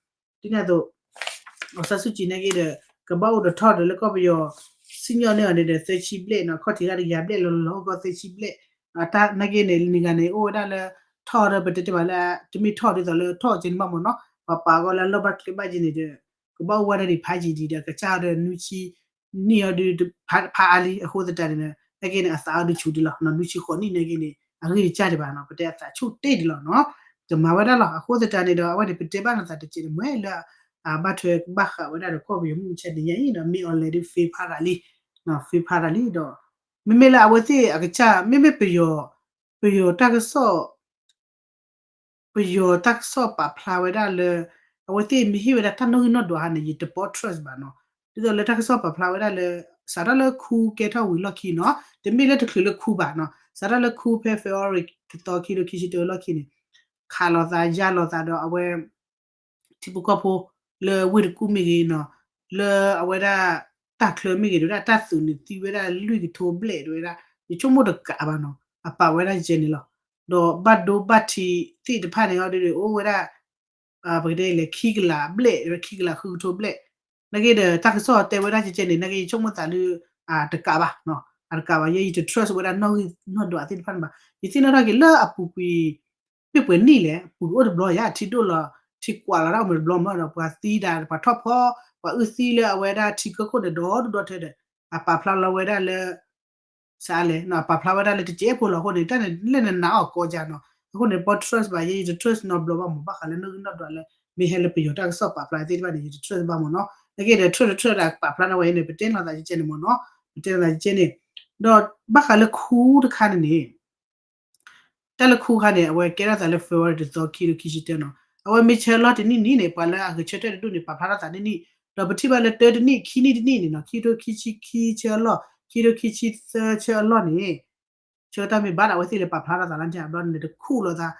ဒ်န့ၣ်အသိး အီၣ်စၣ်စူၣ်ကံၤနာ်က့ဒီး ကဘၣ်အိၣ်ဒီးထီၣ်ဒီးလၢကီၢ်ပယီၤ စံၣ်ညီၣ်န့ၢ်အီၤန့ၣ်ဒီး သၢဆံဘျဲၣ်နီၤ ခီၣ်ထံးဂၤတကယၤဘျဲၣ်လီၤလီၤ အိၣ်ကီၢ်သၢဆံဘျဲၣ် တၢ်နာ်က့န့ၣ် နဂၤန့ၣ် အိၣ်ဝဲဒၣ်လၢ ထီၣ်ဒီးပတဲတ့ၢ်ဘၣ်လၢ တမ့ၢ်ထီၣ်ဒ်သိးလၢထီၣ်ကဲန့ၣ်ဘၣ်မ့ၢ်နီၤ ပှၤပာ်အီၤလၢအလီၢ်ဘၣ်ကျဲဘၣ်က့န့ၣ်ဒီး ကဘၣ်အိၣ်ဝဲဒၣ်ဒံးဖးယံာ်ဒံးဒီး ကစၢ်ဒီးနွံဆံ နံၣ်အီၤဒုး ဖးအါလံ အဃိသတးန့ၣ် နာ်က့န့ၣ် အသးအီၤဒုးဆူၣ်ဒံးလီၤ နွံဆံဃိးနံၣ်နာ်က့န့ၣ် အဂံၢ်ကစၢ်ဒံးဘၣ်နီၤ ပတဲအသးဆူၣ်တ့ၢ်ဒံးလီၤနီၤ ကမၤဝဲဒၣ်လီၤ အဃိသတးန့ၣ်ဒီး အဝဲန့ၣ် ပတဲဘၣ်နသးတကဲးန့ၣ် မ့ၢ်လၢ အဘၣ်ထွဲဘၣ်ဃးဝဲဒၣ်ဒီးကီၢ်ပယီၤမုၢ်မဆါတနံၤညါအံၤဒီး မ့ၢ်အီၤလဲၣ်ဒုး fail ဖးရၤလံ fail ဖးရၤလံဒီး မ့မ့ၢ်လၢအဝဲသ့ၣ်အကစၢ် မ့မ့ၢ်ပယီၤ ပယီၤတၢ်ကစီၣ် ပယီၤတၢ်ကစီၣ်ပာ်ဖျါဝဲဒၣ်လၢ အဝဲသ့ၣ်မ့ၢ်ဟ့ၣ်ဝဲဒၣ်တၢ်နီၣ်ဂံၢ်နီၣ်ဒွးဟါန့ၣ် ယတပီ trust ဘၣ်နီၤ ဒ်သိးလၢတၢ်ကစီၣ်ပာ်ဖျါဝဲဒၣ်လၢ စးထီၣ်လၢခူကဲထီၣ်ဝံၤလီၢ်ခံနီၤ တမ့ၢ်လၢတချုးလၢခူဘၣ်နီၤ စးထီၣ်လၢခူဖဲ February တသီ ခံထိခံဆံတၢလီၢ်ခံန့ၣ် ခးလိာ်သးယါလိာ်သးဒီးအဝဲ ထံဖိကီၢ်ဖိလၢဝ့ၢ်တကူၣ်မ့ၢ်ဂ့ၤနီၤ လၢအဝဲဒၣ်တၢ်ချၢမ့ၢ်ဂ့ၤ တဝဲဒၣ်တၢ်သုးန့ၣ်သံဝဲဒၣ်လွံၢ်ကထိဘျဲၣ်တဝဲဒၣ် ယဆိကမိၣ်တကးဘၣ်နီၤ အပာ်ဝဲဒၣ်ယဲန့ၣ်လီၤ ဒီးဘၣ်ဒိဘၣ်ထံးသ့ၣ်တဖၣ်န့ၣ် အီၤဒ်န့ၣ် အိၣ်ဝဲဒၣ် ပကတဲလဲၣ် ခံကလးဘျဲၣ် ခံကလးဃုကထိဘျဲၣ် နာ်က့ဒီးတၢ်ကစီၣ်တဲဝဲဒၣ်ကဲကဲန့ၣ် နာ်က့ယဆိကမိၣ်သးလၢ အတကးဘၣ် အတကးဘၣ် ယဲယတ trust ဝဲဒၣ်နီၣ်ဂံၢ်နီၣ်ဒွးသ့ၣ်တဖၣ်န့ၣ်ဘၣ် ယသ့ၣ်နီၣ်ထီၣ်က့ၤလၢအပူၤကွံာ် မ့ၢ်ပှဲၤနံၣ်လဲၣ် ပူၤအိၣ်တဘျီယါ ထံဒိၣ်လီၤ ထံကွၢ်လီၤဒၣ်အိၣ်မ့ၢ်တဘျီမ့ၢ်ဒီး ပှၤသံဒၣ် ပှၤထီၣ်ဖီ ပှၤအုၣ်သံလၢအဝဲဒၣ်ထံကၢခိၣ်န့ၣ် ဒီဒူၣ်ဒီထၢဒီး အပာ်ဖျါလီၤဝဲဒၣ်လၢ စးလဲၣ် အပာ်ဖျါဝဲဒၣ်လၢတစဲးဖိလီၤအဃိန့ၣ် တၢ်န့ၣ်လၢနနာ်အီၤကီယါနီၤ အဃိန့ၣ် ပီ trust ဘၣ် ယဲယတ trust နီတဘျီဘၣ်မ့ၢ် ဘၣ်ဃးလၢနီၣ်ဂံၢ်နီၣ်ဒွးလၢ မ့ၢ်ဟဲလၢပယီၤတၢ်ကစီၣ်ပာ်ဖျါသ့ၣ်တဖၣ်န့ၣ် ယတ trust ဘၣ်မ့ၢ်နီၤ နာ်က့ဒီး trust တ trust ဒၣ်ပာ်ဖျါန့ၣ်ဝဲအံၤန့ၣ် ပတဲလီၤသးကဲကဲန့ၣ်မ့ၢ်နီၤ ပတဲလီၤသးကဲကဲန့ၣ် ဒီးဘၣ်ဃးလၢခူတခါန့ၣ်န့ၣ် တၢ်လၢခူခါန့ၣ် အဝဲကဲထီၣ်သးလၢ February တသီ ခံထိခံဆံတၢနီၤ အဝဲမ့ၢ်ဆၢလီၢ်တနံၣ်နံၣ်န့ၣ် ပှၤလၢအဂဲၤဆၢထၢၣ်တဒူၣ်န့ၣ် ပာ်ဖျါထီၣ်သးတနံၣ်နံၣ် ဒီးပထံၣ်ဘၣ်လၢတၢတနံၣ် ခံနံၣ်တနံၣ်န့ၣ်နီၤ ခံထိခံဆံခံဆၢအလီၢ် ခံထိခံဆံသၢဆၢအလီၢ်န့ၣ် ဆၢကတီၢ်မ့ၢ်ဘၣ်ဒီး အဝဲသ့ၣ်လဲၤပာ်ဖျါထီၣ်သးလၢတဘျီန့ၣ် တခူၣ်လိာ်သး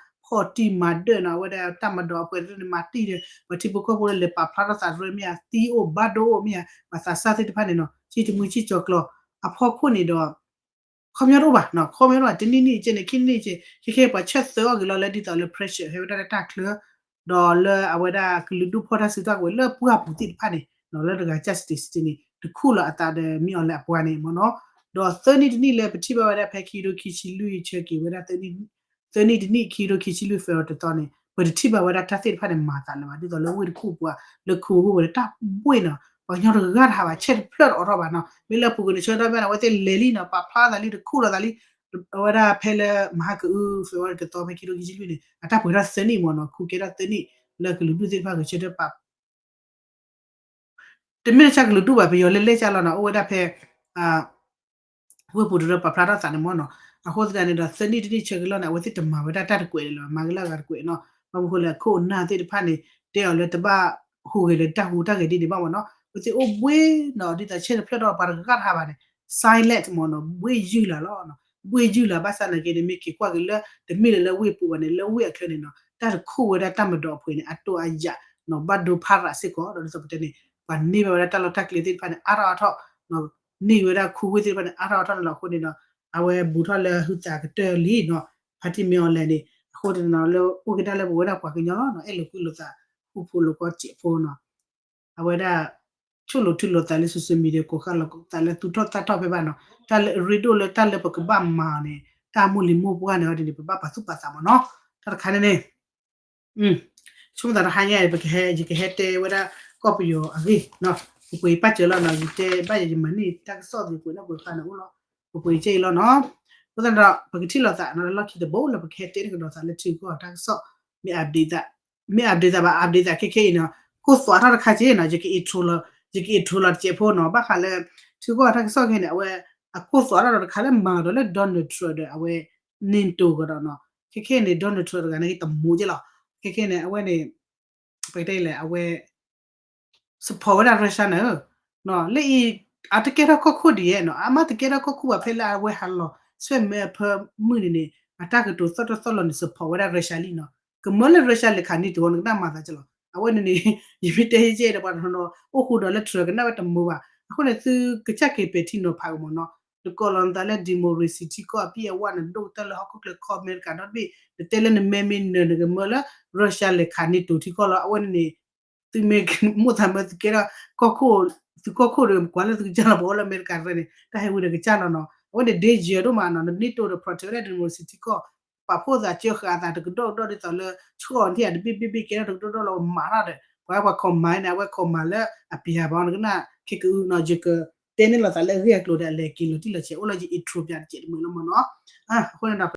ဖီၣ်တံၢ်မၤဒၢၣ်နီၤ အဝဲဒၣ်တၢ်မၤဒီးအပှဲၤတဒူၣ်န့ၣ် မၤတံၢ်ဒီး ပှၤထံဖိကီၢ်ဖိလၢလဲၤပာ်ဖျါထီၣ်သးရၢမ့ၢ်ဧါ သံအိၣ်ဘၣ်ဒိအိၣ်မ့ၢ်ဧါ ပှၤသးစၢ်သ့ၣ်တဖၣ်န့ၣ်နီၤ ဆံၣ်တမှံဆံၣ်ကၠီၤကျီၤ အဖီခိၣ်န့ၣ်ဒီး ခီပညီတအိၣ်ဘၣ်နီၤ ခီပညီတအိၣ်ဘၣ် တနံၣ်နံၣ်ကဲန့ၣ် ခံနံၣ်ကဲ ခဲခဲပှၤဆၢသၢအီၤက့ၤလီၤလၢဒ်သိးလၢ pressure ဟဲဝဲဒၣ်လၢတၢ်ချၢ ဒီးလၢအဝဲဒၣ်ကလုာ်ဒူၣ်ဖီၣ်တၢ်စုတၢ်ကဝဲၤလၢပှၢ်ပူၤသ့ၣ်တဖၣ်န့ၣ်နီၤ လၢတဂၤ justice န့ၣ် တခူၣ်လီၤအသးဒီးမ့ၢ်အီၤလၢအပှၤန့ၣ်မ့ၢ်နီၤ ဒီးသၢနံၣ်တနံၣ်လၢပထံၣ်ဘၣ်ဝဲဒၣ်ဖဲခံကထိခံဆံလွံၢ်ဆၢက့ၤဝဲဒၣ် သၢနံၣ်တနံၣ် ခံကထိခံဆံလွံၢ် February တသီန့ၣ် ပတထံၣ်ဘၣ်ဝဲဒၣ်တၢ်သ့ၣ်တဖၣ်န့ၣ် မၤသးလၢၤဘၣ် ဒ်သိးလၢဝ့ၢ်တကူၣ်ပှၤ လၢခူဝ့ၢ်ဝဲလၢတၢ်ဘှ့ၣ်နီၤ ပှၤကညီတဂၤတဟးဘၣ် ဆဲးတဖျၢၣ်တအိးထီၣ်ဘၣ်နီၤ မ့ၢ်လၢအပူၤကွံာ်န့ၣ် ဆၢကတီၢ်ဘၣ်န့ၣ် အဝဲသ့ၣ်လဲၤလံနီၤ ပာ်ဖျါသးလံ တခူၣ်လိာ်သးလံ အဝဲဒၣ်ဖဲလၢမဟါကအု February တသီ ဖဲခံကထိခံဆံလွံၢ်န့ၣ် အတၢ်ပှဲၤထီၣ်သၢနံၣ်မ့ၢ်နီၤ ခူကဲထီၣ်သၢနံၣ် လၢကလုာ်ဒူၣ်သ့ၣ်တဖၣ်ဂဲၤဆၢထၢၣ်ပာ် တမ့ၢ်လၢဆၣ်ကလုာ်ဒူၣ်ဘၣ် ပယီၤလၢလဲၣ်ကၢ်လီၤနီၤ အိၣ်ဝဲဒၣ်ဖဲ ဝ့ၢ်ပူၤတရၢပာ်ဖျါထီၣ်သးန့ၣ်မ့ၢ်နီၤ အဃိသတးန့ၣ်ဒီး သၢနံၣ်တနံၣ်ဆၢကလီၢ်န့ၣ် အဝဲသ့ၣ်တမၤဝဲဒၣ်တၢ်တကွဲးလၢၤ မၤကလၢအဂၤတကွဲးနီၤ ဘၣ်မနုၤဃိလၢအခိၣ်အနၢ်သ့ၣ်တဖၣ်န့ၣ် တဲအီၤလၢတဘၣ်ဟူးဂဲၤလၢတၢ်ဟူးတၢ်ဂဲၤဒ်န့ၣ်ဘၣ်မ့ၢ်နီၤ အဝဲသ့ၣ်အိၣ်ဘှ့ၣ်နီၤ ဒ်သိးဆဲးတဖျၢၣ်ဒီးပှၤတဂၤတဟးဘၣ်န့ၣ် silent မ့ၢ်နီၤ ဘှ့ၣ်ယုၢ်လၢ်လီၤ ဘှ့ၣ်ယုၢ်လၢ်ဘၣ်ဆၣ်နာ်က့န့ၣ် မ့ၢ်က့ၤကွၢ်က့ၤလၢ တမ့ၢ်လၢလၢဝ့ၢ်ပူၤဘၣ်န့ၣ် လၢဝ့ၢ်အချၢန့ၣ်နီၤ တၢ်တခူၣ်ဝဲဒၣ်တၢ်မၤဒီးအပှဲၤန့ၣ် အတိၢ်အယာ်နီၤ ဘၣ်ဒိဖးရးစ့ၢ်ကီး ဒီးဒ်သိးပတဲန့ၣ် ပှၤန့ၢ်ဘၣ်ဝဲဒၣ်တၢ်လီၢ်တၢ်ကျဲသ့ၣ်တဖၣ်န့ၣ် အါထီၣ်အါထီၣ် န့ၢ်ဝဲဒၣ်ခူဝ့ၢ်သ့ၣ်တဖၣ်န့ၣ် အါထီၣ်အါထီၣ်န့ၣ်လီၤ အဃိန့ၣ်ဒီး အဝဲဘူးထီၣ်လၢဟုသးကတၢၢ်လံနီၤ ဖါတံၢ်မ့ၢ်အီၤလဲၣ်န့ၣ် အဃိန့ၣ်နီၤ လၢအိၣ်က့ၤဒၣ်လၢပဝဲဒၣ်ပှၤကညီလီၤနီၤ အဲၣ်လိာ်ကွံလိာ်သး ဃူဖိးလိာ်ကီစဲးဖိနီၤ အဝဲဒၣ် ဆိၣ်လိာ်ထုးလိာ်သးလၢ social media ကိးဃာ်လိာ်သးလၢသူၣ်ထီၣ်သးထီၣ်ဖဲဘၣ်နီၤ တၢ်လၢအရ့ဒိၣ်လၢတၢ်လၢပကဘၣ်မၤန့ၣ် တၢ်မိၢ်လံၤမိၢ်ပှၢ်န့ၣ် အီၤဒ်န့ၣ် ပဘၣ်ပာ်သူၣ်ပာ်သးမ့ၢ်နီၤ တၢ်တခါန့ၣ်န့ၣ် ဆိကမိၣ်သးတဟါညါ ပကဟဲ ယကဟဲတဲဝဲဒၣ်ကီၢ်ပယီၤအဂ့ၢ်နီၤ ပပှ့ၤပာ်စၢၤလီၤနီၤ ယတဲဘၣ်ယဲ ယမၤန့ၢ်တၢ်ကစီၣ်သ့ၣ်ပှ့ၤနီၣ်ပှ့ၤဃာ်န့ၣ်အိၣ်လီၤ ပပှ့ၤကဲအံၤလီၤနီၤ အဃိသတးဒီး ပကထံၣ်လိာ်သးနီၤ လၢလီၢ်ခံတဘိလၢပကဟဲတဲန့ၢ်ကဒီးသးလၢထံကီၢ်တၢ်ကစီၣ် မ့ၢ် update သး မ့ၢ် update သးဘၣ် update သးခဲခဲအံၤနီၤ, ကိၢ်သွးထီၣ်တခါက့နီၤ, ယက intro လီၤ, ယက intro လီၤတစဲးဖိနီၤ, ဘၣ်ဃးလၢ ထံကီၢ်တၢ်ကစီၣ်ခဲန့ၣ် အဝဲ အကိၢ်သွးထီၣ်ဒီးတခါလၢမၤကဒီးလၢ Donald Trump ဒီးအဝဲ NATO ကဒီးနီၤ, ခဲခဲန့ၣ် Donald Trump တဂၤန့ၣ်တမူးက့လီၤ, ခဲခဲန့ၣ် အဝဲန့ၣ် ပကတဲလဲၣ် အဝဲ support ဝဲဒၣ် Russia န့ၣ် လၢအံၤ အတကဲထီၣ်ကီၢ်ခိၣ်ဒ်ယဲနီၤ, အမ့ၢ်တကဲထီၣ်ကီၢ်ခိၣ်ဘၣ် ဖဲလၢအဝဲဟးလီၤ ဆွဲၣ်မဲအဖၢမုၢ်န့ၣ်န့ၣ် အတၢ်ကတိၤသီၣ်တသီၣ်လီၤန့ၣ် support ဝဲဒၣ် Russia လံနီၤ, ကမၢလၢ Russia လဲၤခး NATO နကနၣ်မၤသးကလီၤ, အဝဲန့ၣ်န့ၣ် ယမ့ၢ်တဲယဲၢ်ဒီးပှၤတနီၤနီၤ အိၣ်ဃူဒီးလၢ Trump ကနၣ်ဝဲတမုာ်ဘၣ်, အဃိန့ၣ် သုကစၢ်က့ၤပဲာ်ထံနီၤဖးကမၢ်နီၤ, တကိးလီၤနသးလၢ democracy ထံကီၢ်အပြည့်အဝန့ၣ် ဒိၣ်ကတၢၢ်လၢဟီၣ်ခိၣ်ချၢခီ အမဲရကၤဒီတဘ့ၣ်, နတဲလၢနမဲမ့ၢ်နၢၤ နကမၢလၢ Russia လဲၤခး NATO ထံကီၢ်လီၤ, အဝဲန့ၣ်န့ၣ် သုမ့ၢ်မိၣ်သးမၢသုကဲထီၣ်ကီၢ်ခိၣ်, သုကီၢ်ခိၣ်ဒီး ကွၢ်လၢသုကစၢ်လီၤ ပှၤအိၣ်လၢအမဲရကၤတဖၣ်န့ၣ် တၢ်ဟဲဝံၤဒီးကစၢ်လီၤနီၤ, အဝဲန့ၣ် danger ဒိၣ်မးနီၤ, န NATO ဒီး protect ဝဲဒၣ် democracy ထံကီၢ်, ပာ်ဖှိၣ်သးစၢဃာ်သးတကဒီၣ်ကဒီၣ်ဒ်သိးလၢ ဆှီၣ်အီၤထံၣ်အတဘ့ၣ်ဘ့ၣ်ဘ့ၣ်ကဲထီၣ်တကဒီၣ်ဒိၣ်လီၤ မၤထီၣ်ဒီး ပှၤ ပှၤ command န့ၣ် အဝဲ command လၢအပျးဘၣ် နကနၣ်ခဲကအုနီၤ, ယကတဲန့ၢ်လိာ်သးလၢအဂ့ၢ်အကျိၤဒီး အလဲၤက့ၤလီၤတံၢ်လီၤဆဲး အိၣ်လၢယ intro ပျးတစဲးတမုာ်လီၤမၢ်နီၤ, အဃိန့ၣ်ဒီး